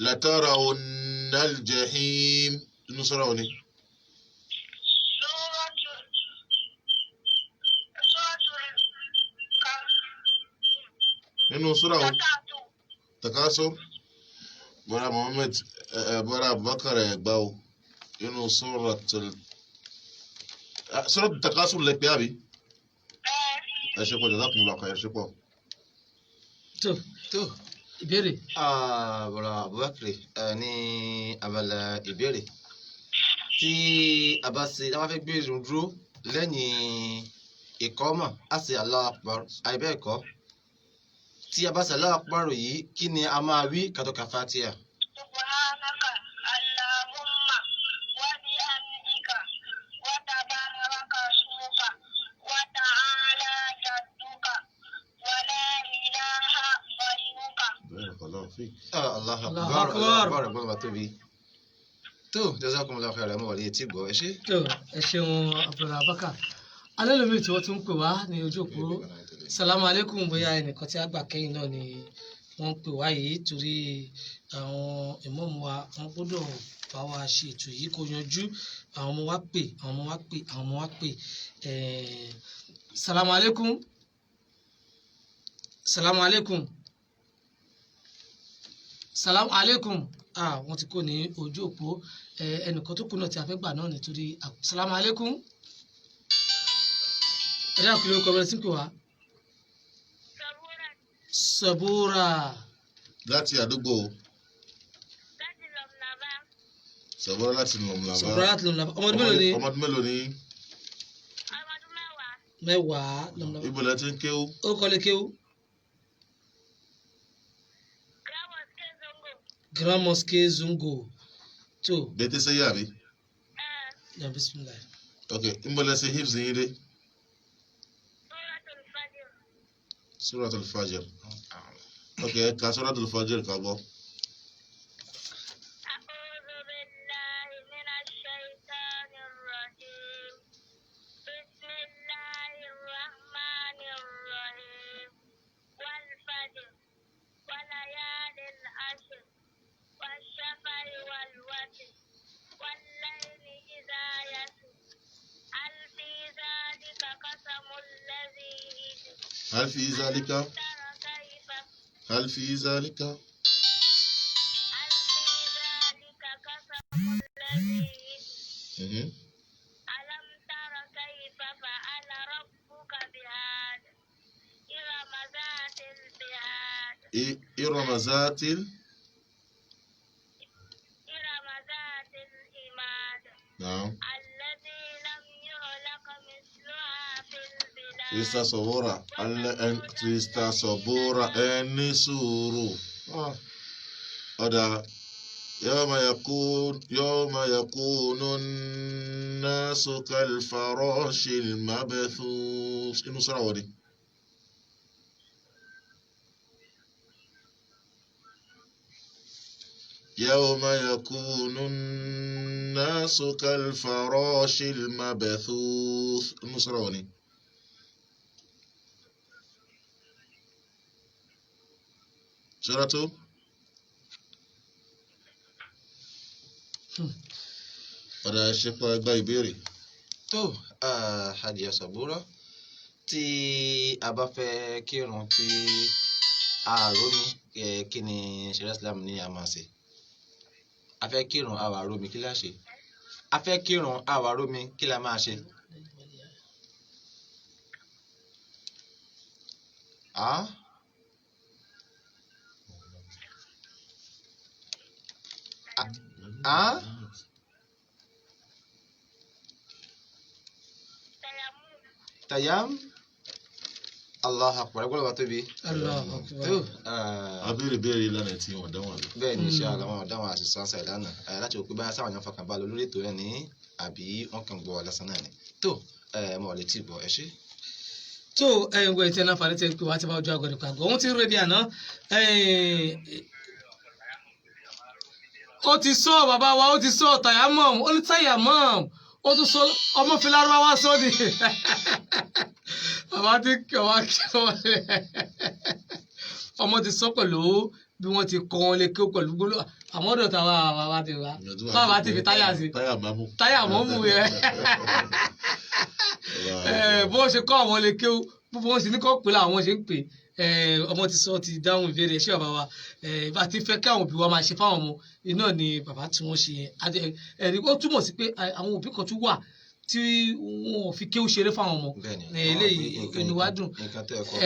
Latarawunna al-jahim inú sura wo ni? Nínú sura wo? Takasur. Bọ́lá Muhammed bọ́lá Abubakar ẹ̀ gbá o inú suratul suratul Takasur lẹ pé àbí? Ẹ ṣe pọ̀, jazakumullahu khair, ẹ ṣe pọ̀. Tó tó ìbéèrè. Bọ̀rọ̀ Abubakar, ní abala ìbéèrè tí a bá ṣe, a bá fẹ́ gbé irun dúró lẹ́yìn ìkọ́mọ̀, a ṣe Allahu Akbar àìbẹ́ẹ̀kọ́? Tí a bá ṣe Allahu Akbar yìí, kí ni a máa wí ká tó ka Fatiha? Subhanaka Allahumma wa bihamdika wa tabaraka ismuka wa ta'ala jadduka wa la ilaha ghayruka. Barakallahu fik. Allahu Allahu Akbar, Allahu Akbar. Akbar, ẹ̀gbọ́n bá tóbi. Tó jazakumullahu khairan, mo wà ní etí gbọ́, ẹ ṣé. Tó ẹ ṣeun Abdul Abubakar. Alẹ́ lómi tí wọ́n tún ń pè wá ní ojú òpó. Salamu alaikum. Bóyá ẹnìkan tí a gbà kẹ́yìn náà ni wọ́n ń pè wá yìí, torí àwọn ìmọ̀ọ́mù wa wọ́n gbọ́dọ̀ bá wa ṣe ètò yìí kó yanjú. Àwọn ọmọ wa pè, àwọn ọmọ wa pè, àwọn ọmọ wa pè. Salamu alaikum. Salamu alaikum. Salamu alaikum. Ah, wọ́n ti kó ní ojú òpó. Ẹnìkan tó kù náà tí a fẹ́ gbà náà nítorí salamu alaikum. Ẹ dáhùn, kí ló kọ bẹ̀rẹ̀ sí ń pè wá? Sabura. Láti àdúgbò Sabura láti Lọmùlàbá. Sabura láti Lọmùlàbá. Ọmọ ọdún mélòó ni? Ọmọ ọdún mélòó ni? 10 Lọmùlàbá. Ibo lẹ ti ń kéwú? Ó kọ́lé kéwú. Grand Mosque Zongo. Tó Bẹ́tẹ̀ sẹ́yìn àbí? ya bisimilayi. Ok, nbo lẹ ṣe hifz yín dé? Suratul Fajr. Ok, ẹ ka Suratul Fajr ká gbọ́. أعوذ بالله من الشيطان الرجيم. بسم الله الرحمن والوتر والليل إذا يسر هل في ذلك قسم لذي حجر؟ هل في ذلك ألم تر كيف هل في ذلك هل في ذلك قسم لذي حجر؟ Mhm. ألم تر كيف فعل ربك بعاد إرم ذات البعاد إرم ذات إرم ذات العماد نعم. التي لم يخلق مثلها في البلاد. Sister Sobora, Sister Sobora, ẹ ní sùúrù. Ọ̀dà yawma yakun yawma yakunu nnasu kalfarashil mabthus. Inú sọ́ra wọ̀ ni. Yawma yakunu nnasu kalfarashil mabthus. Inú sọ́ra wọ̀ ni. Suratu ọ̀dà ṣepọ̀ ẹgbẹ́ ìbéèrè. Tó Hajiya Sabura, tí a bá fẹ́ kírun tí a rómi, kí ni ṣẹ̀ríà Islam ní a máa ṣe? A fẹ́ kírun, a wà rómi, kí la ṣe? A fẹ́ kírun, a wà rómi, kí la máa ṣe? Ah? Ah? تيمم. Tayam. Allahu akbar, gbọ́dọ̀ wá tóbi. Allahu akbar. Tó Abéèrè béèrè lánàá tí wọ́n dáhùn àbí. bẹ́ẹ̀ ni iṣẹ́ àwọn ọ̀dáwọn àṣìṣe sáńsà ìlànà láti òpin bá sáwọn èèyàn fọkàn balẹ̀ lórí ètò náà ní àbí wọ́n kàn gbọ́ lásán náà ni. Tó mo ò lè tí ì gbọ́, ẹ ṣé. Tó ẹ̀yin wo ètò náà fàlẹ́ tẹ́ pé wàá ti bá ojú àgọ́ nípa àgọ́ òun ti ń rebi àná. Ó ti sọ bàbá wa, ó ti sọ tàyámọ̀m, ó ní tàyámọ̀m, ó tún sọ ọmọ fi lárúbáwá sọ ni bàbá ti kí ọmọ kí ọmọ ọmọ ti sọ pẹ̀lú bí wọ́n ti kọ́ wọn lé kí ó pẹ̀lú gbólóhùn àmọ́ ọ̀dọ̀ tàwa bàbá ti wá bàbá ti fi táyà sí Táyà mámú. Táyà mọ́mú yẹn. Bó ṣe kọ́ àwọn lè kéwú, bó wọ́n sì ní kọ́ pé làwọn ṣe ń pè é. Ọmọ ti sọ ti dáhùn ìbéèrè. Ṣé bàbá wa bá ti fẹ́ kí àwọn òbí wa máa ṣe fáwọn ọmọ iná ni bàbá tí wọ́n ṣe yẹn. Ẹ̀rí ó túmọ̀ sí pé àwọn òbí kan tún wà tí wọn ò fi kéwú ṣeré fáwọn ọmọ. Bẹ́ẹ̀ ni. Eléyìí inú wa dùn. Nǹkan tó ẹ̀kọ́.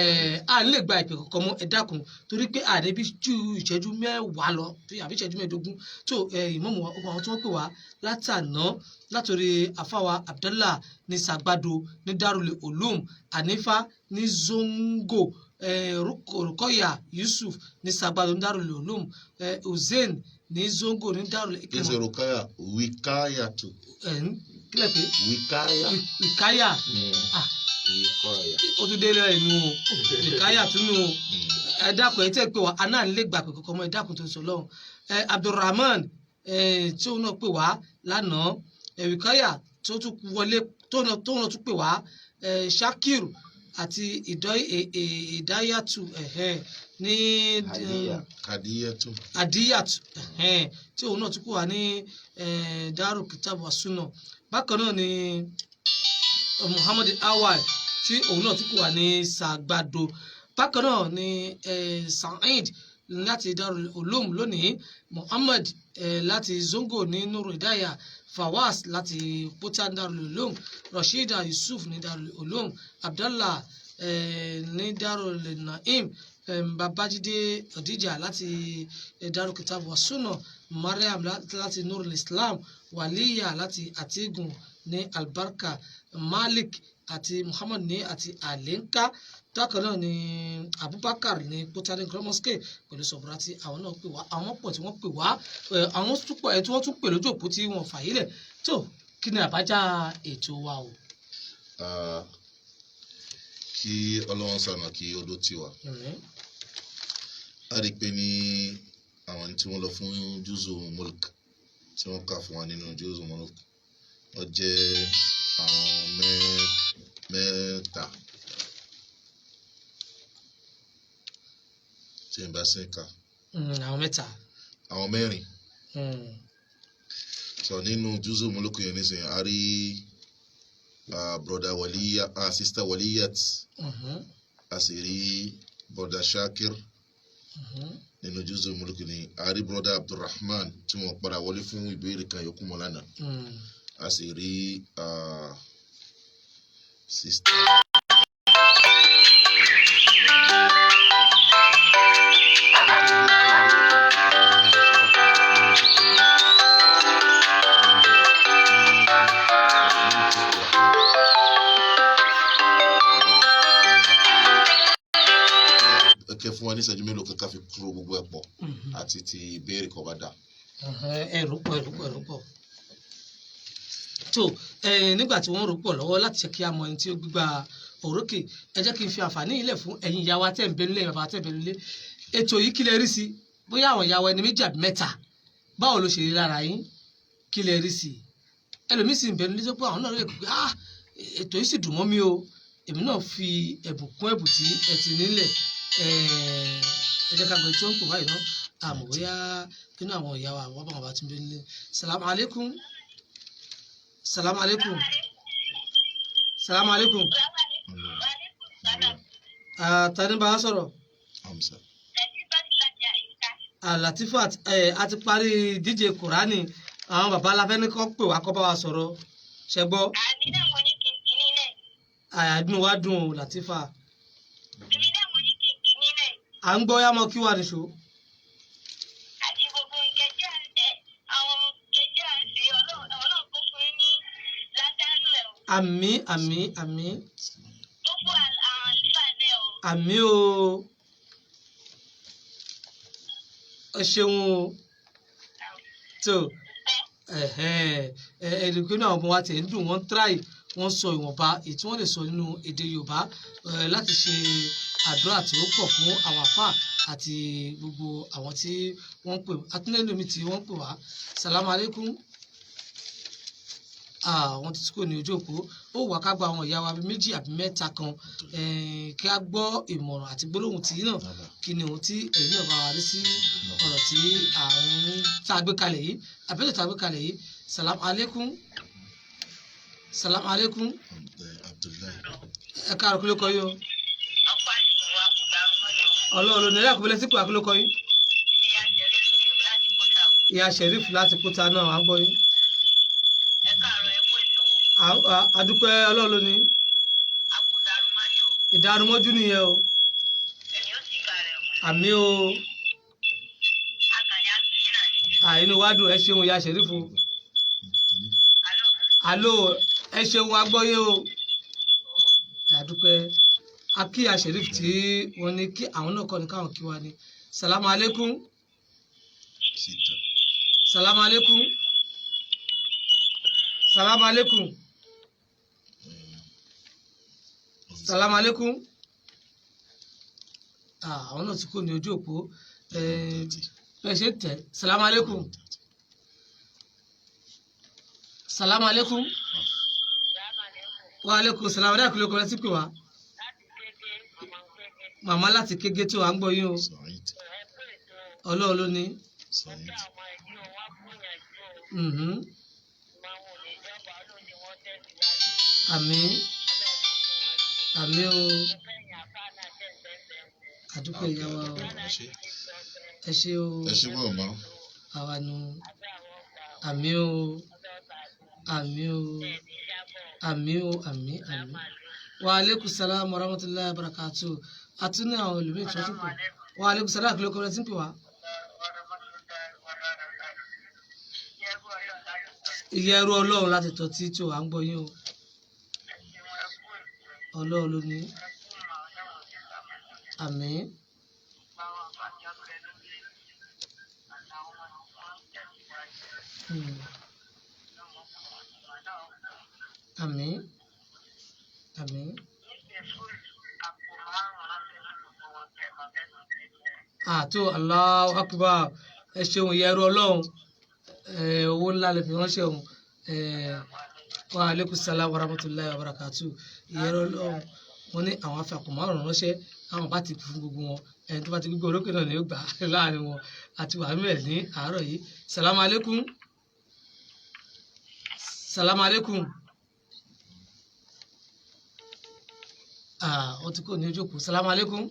A lè gba ìpè kankan mọ́, ẹ dákun, torí pé àdé bí ju ìṣẹ́jú 10 lọ àbí ìṣẹ́jú 15 tó. Ìmọ̀mù wa, ogun àwọn tí wọ́n pè wá látàná, látòrí àfáwà Abdallah ní Sàgbàdo ní Darul Ulum, Hanifa ní Zongo, Rukoya Yusuf ní Sàgbàdo ní Darul Ulum, Hussein ní Zongo ní Darul Kí Ikima. ṣe Rukaya Wikayatu. Kílẹ̀ pé Wikaya. Wikaya. Ah, Ikọ̀ ẹ̀yà. ó tún délé ẹnu o, Wikaya tún nù o. Ẹ dákun, ẹ tẹ́ pé wá aná lè gbà pé kọ́kọ́ mọ́. Ẹ dákun tó ń sọ lọ́hùn. Ẹ Abdulrahman, ẹ tí òun náà pè wá lánàá, ẹ Wikaya tó tún wọlé, tó náà tún pè wá, ẹ Shakir àti Ìdáyàtú ẹ̀hẹ́n ní Hadiya. Kadiyatu. Adiyat ẹ̀hẹ́n, tí òun náà tún pè wá ní Daru Kitab wa Sunna. Bákan náà ni Muhammad Awal tí òun náà tún pè wá ní Sàgbàdo. Bákan náà ni Saheed láti Darul Ulum lónìí, Muhammad láti Zongo ní Nuru Hidaya, Fawaz láti Putan Darul Ulum, Rashida Yusuf ní Darul Ulum, Abdallah ní Darul Naim, Babájídé Ọdíjà láti Darul Kitab wa Sunna, Mariam láti Nurul Islam, Waliya láti Atigun ní Albarka, Malik àti Muhammad ní àti Alenka. Bákan náà ni Abubakar ní Putani Mosque pẹ̀lú sọ̀bùrà tí àwọn náà pè wá. Àwọn pọ̀ tí wọ́n pè wá, àwọn tún pọ̀ tí wọ́n tún pè lójú òpó tí wọ́n fà yílẹ̀ tó. Kí ni àbájá ètò wa o? Ah, kí Ọlọ́run ṣàánú, kí ó dó tì wá. Àmín. A rí i pé ní àwọn tí wọ́n lọ fún Júzù Mulk tí wọ́n kà fún wa nínú Júzù Mulk, wọ́n jẹ́ àwọn mẹ́ta tí n bá sì ń kà. Àwọn mẹ́ta. Àwọn mẹ́rin. So nínú júzù mọ́lùkù yẹn nísìnyí, a rí broda Waliya, sister Waliyat, a sì rí broda Shakir nínú júzù mọ́lùkù ni. A rí broda Abdulrahman tí wọ́n padà wọlé fún ìbéèrè kan yòókù mọ́ lánàá. A sì rí sister. Kẹ fún wa ní ìṣẹ́jú mélòó kan ká fi kúrò gbogbo ẹ̀ pọ̀ àti ti ìbéèrè kọ̀ bá dà. Ẹrù pọ̀, ẹrù pọ̀, ẹrù pọ̀. Tó nígbà tí wọ́n rò pọ̀ lọ́wọ́ láti ṣe kí a mọ ẹni tí ó gbígba òrókè, ẹ jẹ́ kí n fi àǹfààní yìí lẹ̀ fún ẹ̀yin ìyá wa tẹ̀ ń bẹ nílé, bàbá tẹ̀ ń bẹ nílé. Ètò yìí, kí lẹ rí sí? Bóyá àwọn ìyá wa ẹni méjì àbí mẹ́ta, báwo ló ṣe rí lára yín? Kí lẹ rí sí? Ẹlòmíín sì ń bẹ nílé tó pé àwọn náà lè pé, ah, ètò yìí sì dùn mọ́ mi o, èmi náà fi ẹ̀bùn kún ẹ̀bùn tí ẹ ti nílẹ̀. Ẹ jẹ́ ká gbé tí ó ń pò báyìí náà, àmọ́ bóyá nínú àwọn ìyá wa, àwọn bàbá tí ń bẹ nílé. Salamu alaikum, salamu alaikum, salamu alaikum. Tani bá a sọ̀rọ̀? Hamza. Latifat, a ti parí díje Kùránì. Àwọn bàbá aláfẹ́ ní kọ́ pè wá kọ́ bá wa sọ̀rọ̀, ṣẹ gbọ́? Àyàdùn wa dùn o, Latifa. À ń gbọ́, yá mọ́ kí wà nìṣó. Àmín, àmín, àmín, àmín o. Ẹ ṣeun o. Tó ẹ̀ẹ́dẹ̀gbẹ́ náà, ọmọ wa tẹ̀ ń dùn, wọ́n ń tíráì, wọ́n sọ ìwọ̀nba èyí tí wọ́n lè sọ nínú èdè Yorùbá láti ṣe àdúrà tí ó pọ̀ fún àwọn àfáà àti gbogbo àwọn tí wọ́n ń pè atúndẹ́lómi tí wọ́n ń pè wá. Salamu alaikum. Àwọn tí kò ní ojú òpó ó wà, ká gba àwọn ìyá wa bíi méjì àbí mẹ́ta kan, kí a gbọ́ ìmọ̀ràn àti gbólóhùn tí náà. Kí ni ohun tí ẹ̀yin náà bá wa rí sí ọ̀rọ̀ tí àwọn tá a gbé kalẹ̀ yìí, àbẹ̀tẹ̀ tá a gbé kalẹ̀ yìí? Salam alaikum, salam alaikum. Abdullahi. Ẹ káàárọ̀, kí ló kọ yín o? Ọlọ́run ló ní ẹ̀rọ àkọọ́lẹ̀ sípò. Àkọọ́lẹ̀ kọ yín? Ìyá Sheriff láti Kúta náà, à ń gbọ́ yín. Àdúpẹ́, Ọlọ́run ló ní. Ìdárúmọ́jú nìyẹn o. Àmì o. Àìnú wádùn. Ẹ ṣeun, ìyá Sheriff o. Àló, ẹ ṣeun, agbọ́yé o. Àdúpẹ́. Akíyà Sheriff tí wọ́n ní kí àwọn náà kọ́ ni káwọn kí wa ni. Salamu alaikum. Sita. Salamu alaikum, salamu alaikum, salamu alaikum. Àwọn náà ti kó ní ojú òpó. Bẹ́ẹ̀ ṣe ń tẹ̀. Salamu alaikum, salamu alaikum. Wa alaikum salam. Ọ̀rẹ́ àkùlé kọ́lẹ́ sí pè wá. Màmá láti Kége tí wàá ń gbọ́ yín o. Said. Ọlọ́run ló ní. Said. Àmín, àmín o. Àdúpẹ́ ìyá wa o. Ẹ ṣé. Ẹ ṣé o. Ẹ ṣé bọ̀ mọ́. Àwa nu. Àmín o, àmín o, àmín o, àmín, àmín. Wa aleykum salaam wa rahmatulahi wa barakatu. Àtúní àwọn olùmíì tí wọ́n tún pè. Wa aleykum salaam. Kí ló kọ́ ẹ tí ń pè wá? Ìyá ẹrú Ọlọ́run láti tọ́ tí tí ò à ń gbọ́ yín o. Ọlọ́run ló ní. Àmín. Àmín, àmín. Àtò, Allahu Akbar. Ẹ ṣeun, ìyá ẹrú Ọlọ́run. Owó ńlá lè fi ránṣẹ́ òun. Wa aleykum salaam wa rahmatulahi wa barakatu. Ìyá ẹrú Ọlọ́run, wọn ní àwọn afi àpò márùn ránṣẹ́ káwọn bá ti fún gbogbo wọn. Ẹni tó bá ti gbégbé orókè náà ni ó gbà láàrin wọn àti wàhálà ní àárọ̀ yìí. Salamu aleykum. Salamu aleykum. Ah, ó ti kò ní ojú òpó. Salamu aleykum.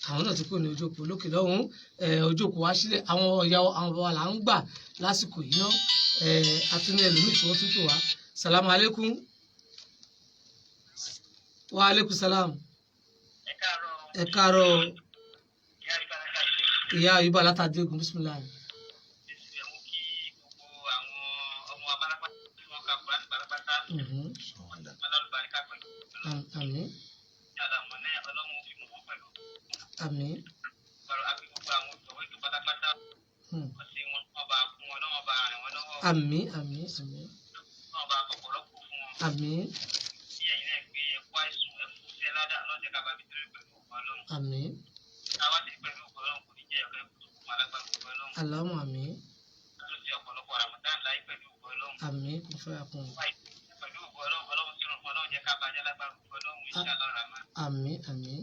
Àwọn náà ti kò ní ojú òpó lókè lọ́hùn. Ojú òpó wá sílẹ̀, àwọn ọ̀yà, àwọn bàbá là ń gbà lásìkò yìí ná. Àtúnú ẹlòmíì tí wọ́n tún pè wá. Salamu aleykum. Wa aleykum salam. Ẹ káàárọ̀. Ìyá Ayuba látàdé ogun, bisimilahi. Àmín, àmín. Àmín, àmín, àmín, àmín, àmín. Aláwọ̀, àmín, àmín, kò fẹ́ kún. Àmín, àmín, àmín.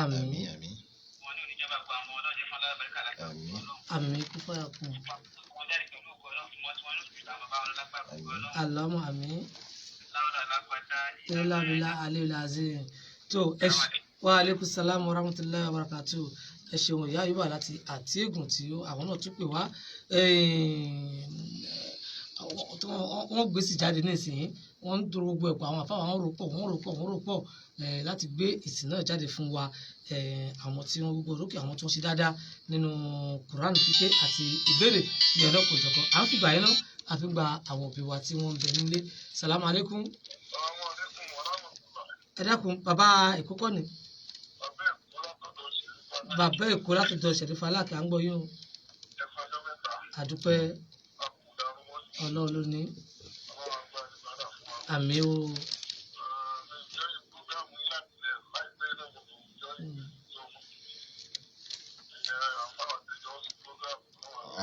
Àmín, àmín, àmín. Àmín, kò fẹ́ kún. Aláwọ̀, àmín. Ilá bilá alẹ́ azim. Tó ẹ ṣe, wa aleykum salam wa rahmatulahi wa barakatu. Ẹ ṣeun, ìyá Yorùbá láti Àtìgùn tí àwọn náà tún pè wá. Wọ́n gbé sí jáde nísìnyí, wọ́n ń dúró gbogbo ẹ̀pọ̀ àwọn àfáwọn, àwọn rò pọ̀, wọ́n rò pọ̀, wọ́n rò pọ̀ láti gbé ìsìn náà jáde fún wa. Àwọn tí wọ́n gbogbo orókè, àwọn tí wọ́n ṣe dáadáa nínú Quran kíké àti ìbéèrè ní ọ̀dọ́ kò jọ̀kan. À ń fìgbà yẹn náà àfi gba àwọn òbí wa tí wọ́n ń bẹ nílé. Salamu aleykum. Ẹ dákun, bàbá Èkó kọ́ ni? Bàbá Èkó látọ̀dọ̀ Ṣẹ̀rífà Aláàkẹ́, à ń gbọ́ yín o. Àdúpẹ́, Ọlọ́run ló ní. Àmín o.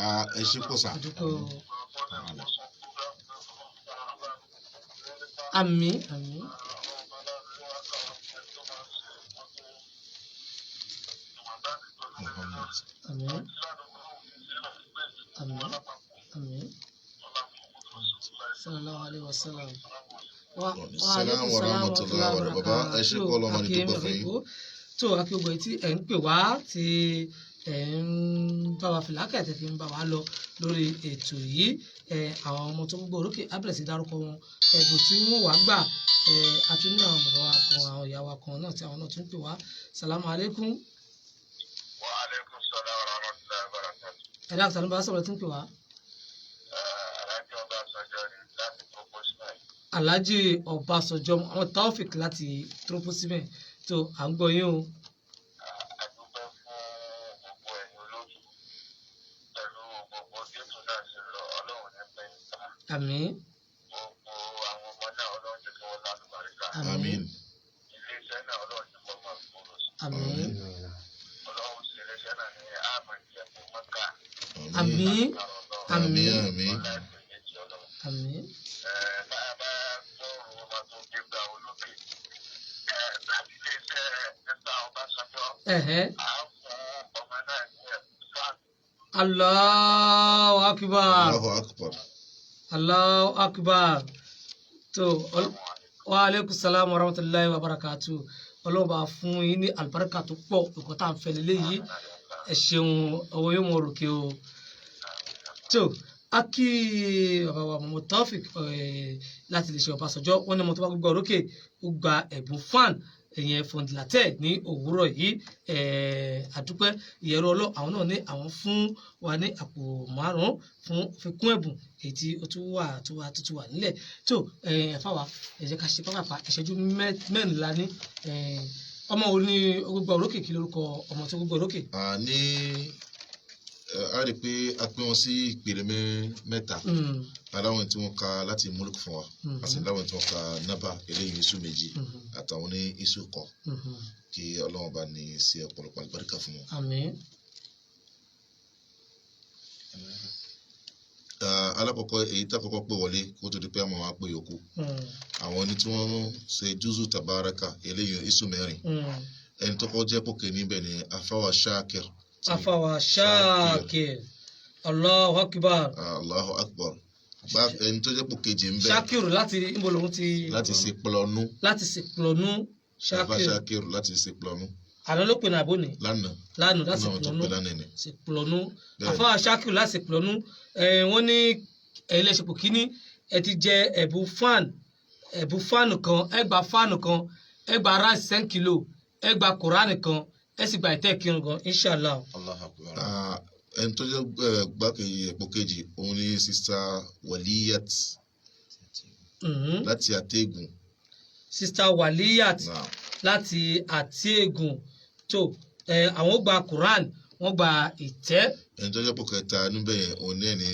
Ah, ẹ ṣe pọ̀ sà. Àdúpẹ́ o. Àmín, àmín, Muhammad. Àmín, àmín, àmín. Sallallahu alayhi wa sallam. Wa wa Salam aleykum wa salam wa rahmatullahi rahmatulahi wa wa barakatuh. Bàbá, ẹ ṣe barakatuh. kọ́ ọlọ́mọ ní Akéwì dúpẹ́ fún yín. Èkó tó akéwì tí ẹ̀ ń pè wá, tí ẹ̀ ń bá wa fìlà kẹ̀tẹ̀ fi ń bá wa lọ lórí ètò yìí. Àwọn ọmọ tó gbogbo orókè á bẹ̀rẹ̀ sí dárúkọ wọn, ẹ̀bùn tí wọ́n wàá gbà. Àti nínú àwọn bàbá wa kan, àwọn ìyá wa kan náà tí àwọn náà tún pè wá. Salamu aleykum. Wa alaikum salam wa rahmatullahi wa barakatuh. Ẹ̀dá àtàlù bá sọ̀rọ̀ tí ń pè wá. Alhaji Ọbásanjọ́ ni láti Gbogbo Ismail. Alhaji Ọbásanjọ́, àwọn Taofik láti Troposime tó, à ń gbọ́ yín o. A dúpẹ́ fún gbogbo ẹ̀yin olóòtú pẹ̀lú gbogbo géètò náà ṣe lọ, Ọlọ́run ní pẹ́ níta. Àmín. Gbogbo àwọn ọmọ náà, Ọlọ́run jẹ́ kí wọ́n lálùbáríkà. Àmín. Àmín. Ilé-iṣẹ́ náà, Ọlọ́run jẹ́ kó máa gbòòrò sí. Àmín. Ọlọ́run sì iléeṣẹ́ náà ní àmọ̀ ìjẹ̀kùn mọ́kà. Àmín. Àmín. Àmín. Àmín. Ọlá ìpínlẹ̀ ti Ọlọ́run. Àmín. Bá a bá gbòòrò ọmọ tó gbégbá olókè. Láti iléeṣẹ́ Mr. Ọbásanjọ́, Ẹ̀hẹ́. à ń fún ọmọ náà ní ẹ̀bùn sáà. Allahu akbar. Allahu akbar. Allahu akbar. Tó wa aleykum salam wa rahmatulahi wa barakatu. Ọlọ́run bá fún yín ní àlùbáríkà tó pọ̀, nǹkan tá à ń fẹ́ lélẹ́yìí. Ẹ ṣeun, ọwọ́ yóò mọ òrùké o. Tó a kí bàbá wa Muhammad Taofik láti lè ṣe Ọbásanjọ́, wọn ní ọmọ tó bá gbogbo òrókè ó gba ẹ̀bùn fan ìyẹn fọndìlàtẹ̀ ní òwúrọ̀ yìí. Àdúpẹ́ ìyẹ̀rọ ọlọ́, àwọn náà ní àwọn fún wa ní àpò 5 fún fikún ẹ̀bùn èyí tí ó tún wà tó wà tó tún wà nílẹ̀ tó. Ẹ̀fà wa, ẹ jẹ́ ká ṣe pápápá, ìṣẹ́jú mẹ́rìnlá ní. Ọmọ wo ni gbogbo òrókè? Kí lórúkọ ọmọ tó gbogbo òrókè? À ní a rí i pé a pín wọn sí ìpele mẹ́ta. Aláwọn tí wọ́n ka láti múlùkù fún wa, àti láwọn tí wọ́n ka nábà eléyìí iṣu 2, àtàwọn ní iṣu kọ. Kí Ọlọ́run bá ní sí ọ̀pọ̀lọpọ̀ àlùbáríkà fún wọn. Àmín. Alákọ̀ọ́kọ́, èyí tá kọ́kọ́ pé wọlé kó tó di pé àwọn máa pè yòókù, àwọn ẹni tí wọ́n ṣe júzù tàbáraka eléyìí iṣu 4. Ẹni tó kọ́ jẹ́ pòkè níbẹ̀ ni afáwà Ṣáàkìr Afáwà Ṣáàkìr. Allahu akbar. Allahu akbar. Bá ẹni tó jẹ́ pò kejì ń bẹ Shakiru láti níbo lòun ti láti ṣe plọnú. Láti Sèplọnú. Àfa Shakiru Shakiru láti ṣe plọnú àná ló pè ní àbóni lánàá. Lánàá láti Nínú àwọn tó Sèplọnú. pè lánàá ni. Sèplọnú. Bẹ́ẹ̀ni. Àfa Shakiru láti Sèplọnú, wọ́n ní ẹlẹ́sìpò kínní, ẹ ti jẹ ẹ̀bùn fan, ẹ̀bùn fáànù kan, ẹ gba fáànù kan, ẹ gba rice 5 kilo, ẹ gba kùránì kan, ẹ sì gba ìtẹ́ kírun kan, inshallah. Allahu akbar. Ah, ẹni tó jẹ́ gbákejì ipò kejì, òun ni Sister Waliyat láti Àtẹ̀gùn. Sister Waliyat Naam. láti Àtẹ̀gùn tó àwọn gba Quran, wọ́n gba ìtẹ́. Ẹni tó jẹ́ pò kẹta níbẹ̀ yẹn, òun náà ni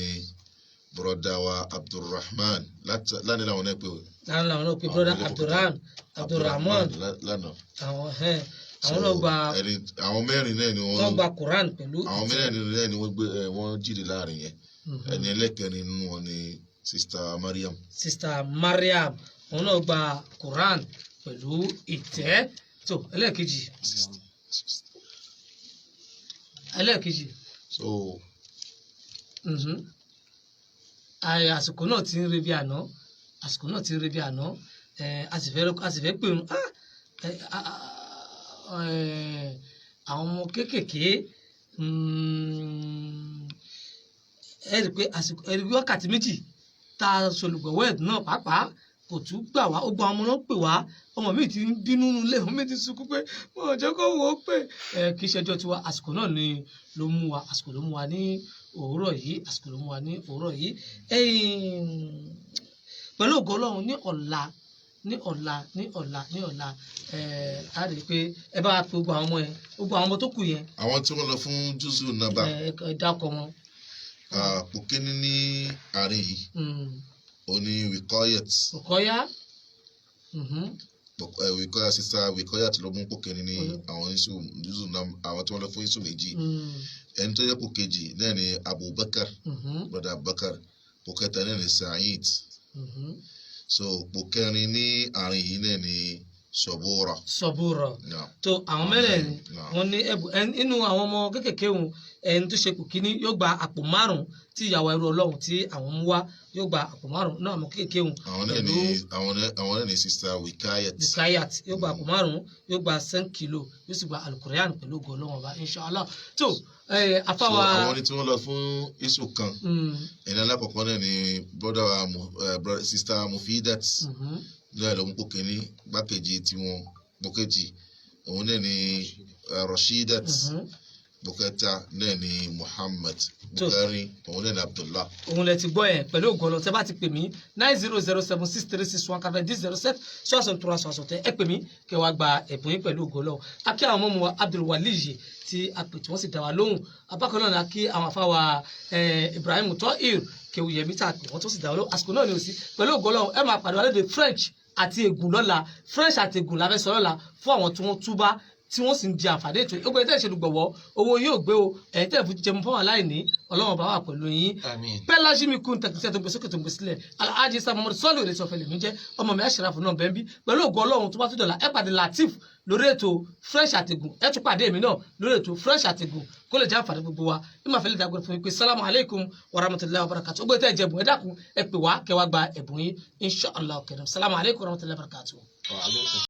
broda wa Abdulrahman láti lánàá làwọn náà pè ó. Láwọn làwọn náà pé Àwọn brother ilé Abdulrahman, Abdulrahman. Lánàá. Àwọn àwọn náà gba Ẹni àwọn mẹ́rin náà ni wọ́n wọ́n gba Quran pẹ̀lú àwọn ìtẹ́. mẹ́rin náà ni wọ́n gbé wọ́n jíde láàrin yẹn. Ẹni ẹlẹ́kẹrin nínú wọn ni Sister Mariam. Sister Mariam, òun náà gba Quran pẹ̀lú ìtẹ́. Tó ẹlẹ́ẹ̀kejì, ẹlẹ́ẹ̀kejì. So Àsìkò náà ti ń re bí àná, àsìkò náà ti ń re bí àná. A sì fẹ́ pè ń àwọn ọmọ kéékèèké. Ẹ rí i pé àsìkò ẹ rí i pé wákàtí 2 tá a solùgbọ̀wọ́ ẹ̀ náà pàápàá kò tún gbà wá. Ó gbọ́ àwọn ọmọ náà pè wá, ọmọ mi ti ń bínú nulẹ̀, ọmọ mi ti sunkún pé wọn ò jẹ́ kó wọ́n ó pè. Ẹ kì í ṣẹjọ́ tiwa, àsìkò náà ni ló mú wa, àsìkò ló mú wa ní òwúrọ̀ yìí, àsìkò ló mú wa ní òwúrọ̀ yìí. Ẹ̀yìn, pẹ̀lú ògo Ọlọ́run, ní ọ̀la, ní ọ̀la, ní ọ̀la, ní ọ̀la, á rí i pé ẹ bá wa pe gbogbo àwọn ọmọ yẹn, gbogbo àwọn ọmọ tó kù yẹn. Àwọn tí wọ́n lọ fún júzù nàbà. Ẹ dákọ wọn. Àpò kíní ní àárín yìí, òun ni Wikoyet. Òkọ́yá. Wikoya, Sister Wikoyet ló mú pò kíní ní àwọn júzù nàbà, àwọn tí wọ́n lọ fún júzù 2. Ẹni tó jẹ́ pò kejì náà ni Abubakar, brother Abubakar. Pò kẹta náà ni Saheed. So pò kẹrin ní àárín yìí náà ni Sọbúrọ. Sọbúrọ. Naam. Tó àwọn mẹ́rẹ̀ẹ̀rin Naam. wọn ní ẹ̀bùn. Nínú àwọn ọmọ kéékèèké wọn, ẹni tó ṣe kù kíní yóò gba àpò 5 tí ìyàwó ẹrú Ọlọ́run tí àwọn mú wá, yóò gba àpò 5 náà, ọmọ kéékèèké wọn. Àwọn náà ni àwọn náà ni Sister Wikayet. Bukayat yóò gba àpò 5, yóò gba 5 kilo, yóò sì gba alukurian pẹ̀lú ògo Ọlọ́run Ọba, inshallah. Tó So afáwa. àwọn ní tí wọ́n lọ fún isu kan, ẹni alákọ̀ọ́kọ́ náà ni brother wa Sister Mufidat náà ló mú pò kíní. Gbákejì tiwọn, pò kejì, òun náà ni Rashidat. Pò kẹta náà ni Muhammad. Pò kẹrin, òun náà ni Abdullah. Òun lẹ ti gbọ́ yẹn. Pẹ̀lú ògo Ọlọ́run, tẹ́ bá ti pè mí 90076361 90 07 63 60, ẹ pè mí kẹ́ wàá gba ẹ̀bùn yín pẹ̀lú ògo Ọlọ́run. A kí àwọn ọmọ wa Abdulwaliyi tí a pè tí wọ́n sì dá wa lóhùn. Abákan náà ni a kí àwọn afáwa Ibrahim Tohir Kewuyemi tá a pè wọ́n tó sì dá wa lóhùn. Àsìkò náà ni ò sí. Pẹ̀lú ògo Ọlọ́run, ẹ máa pàdé wa lédè French àti Ègùn lọ́la. French àti Ègùn la fẹ́ sọ lọ́la fún àwọn tí wọ́n túbá tí wọ́n sì ń di àǹfààní ètò yìí. Ó gbé tẹ́ ìṣèlú gbọ̀wọ́ owó yóò gbé o, ẹ̀yin tẹ́ ìfún jíjẹun fún aláìní, Ọlọ́run bá wà pẹ̀lú yín. Àmín. Pẹ́lájí mi kún tẹ̀kísẹ́ tó ń gbé sókè tó ń gbé sílẹ̀, Alhaji Isa Muhammad sọ́ọ̀lù òde sọ̀fẹ́ lèmi jẹ́, ọmọ mi Ashraf náà bẹ́ẹ̀ bí. Pẹ̀lú ògo Ọlọ́run, tó bá tún dọ̀la, ẹ pàdé Latif lórí ètò Fresh Àtẹ̀gùn, ẹ tún pàdé èmi náà lórí ètò Fresh Àtẹ̀gùn kó lè jẹ́ àǹfààní gbogbo wa. Bí màá fẹ́ lè dágbére fún yín pé salamu alaykum wa rahmatulahi wa barakatu. Ó gbé tẹ́ ẹ jẹ̀bùn, ẹ dákun, ẹ pè wá kẹ́ wá gba ẹ̀bùn yín, inshallah kẹrin. Salamu alaykum wa rahmatulahi wa barakatu. Wa alaikum.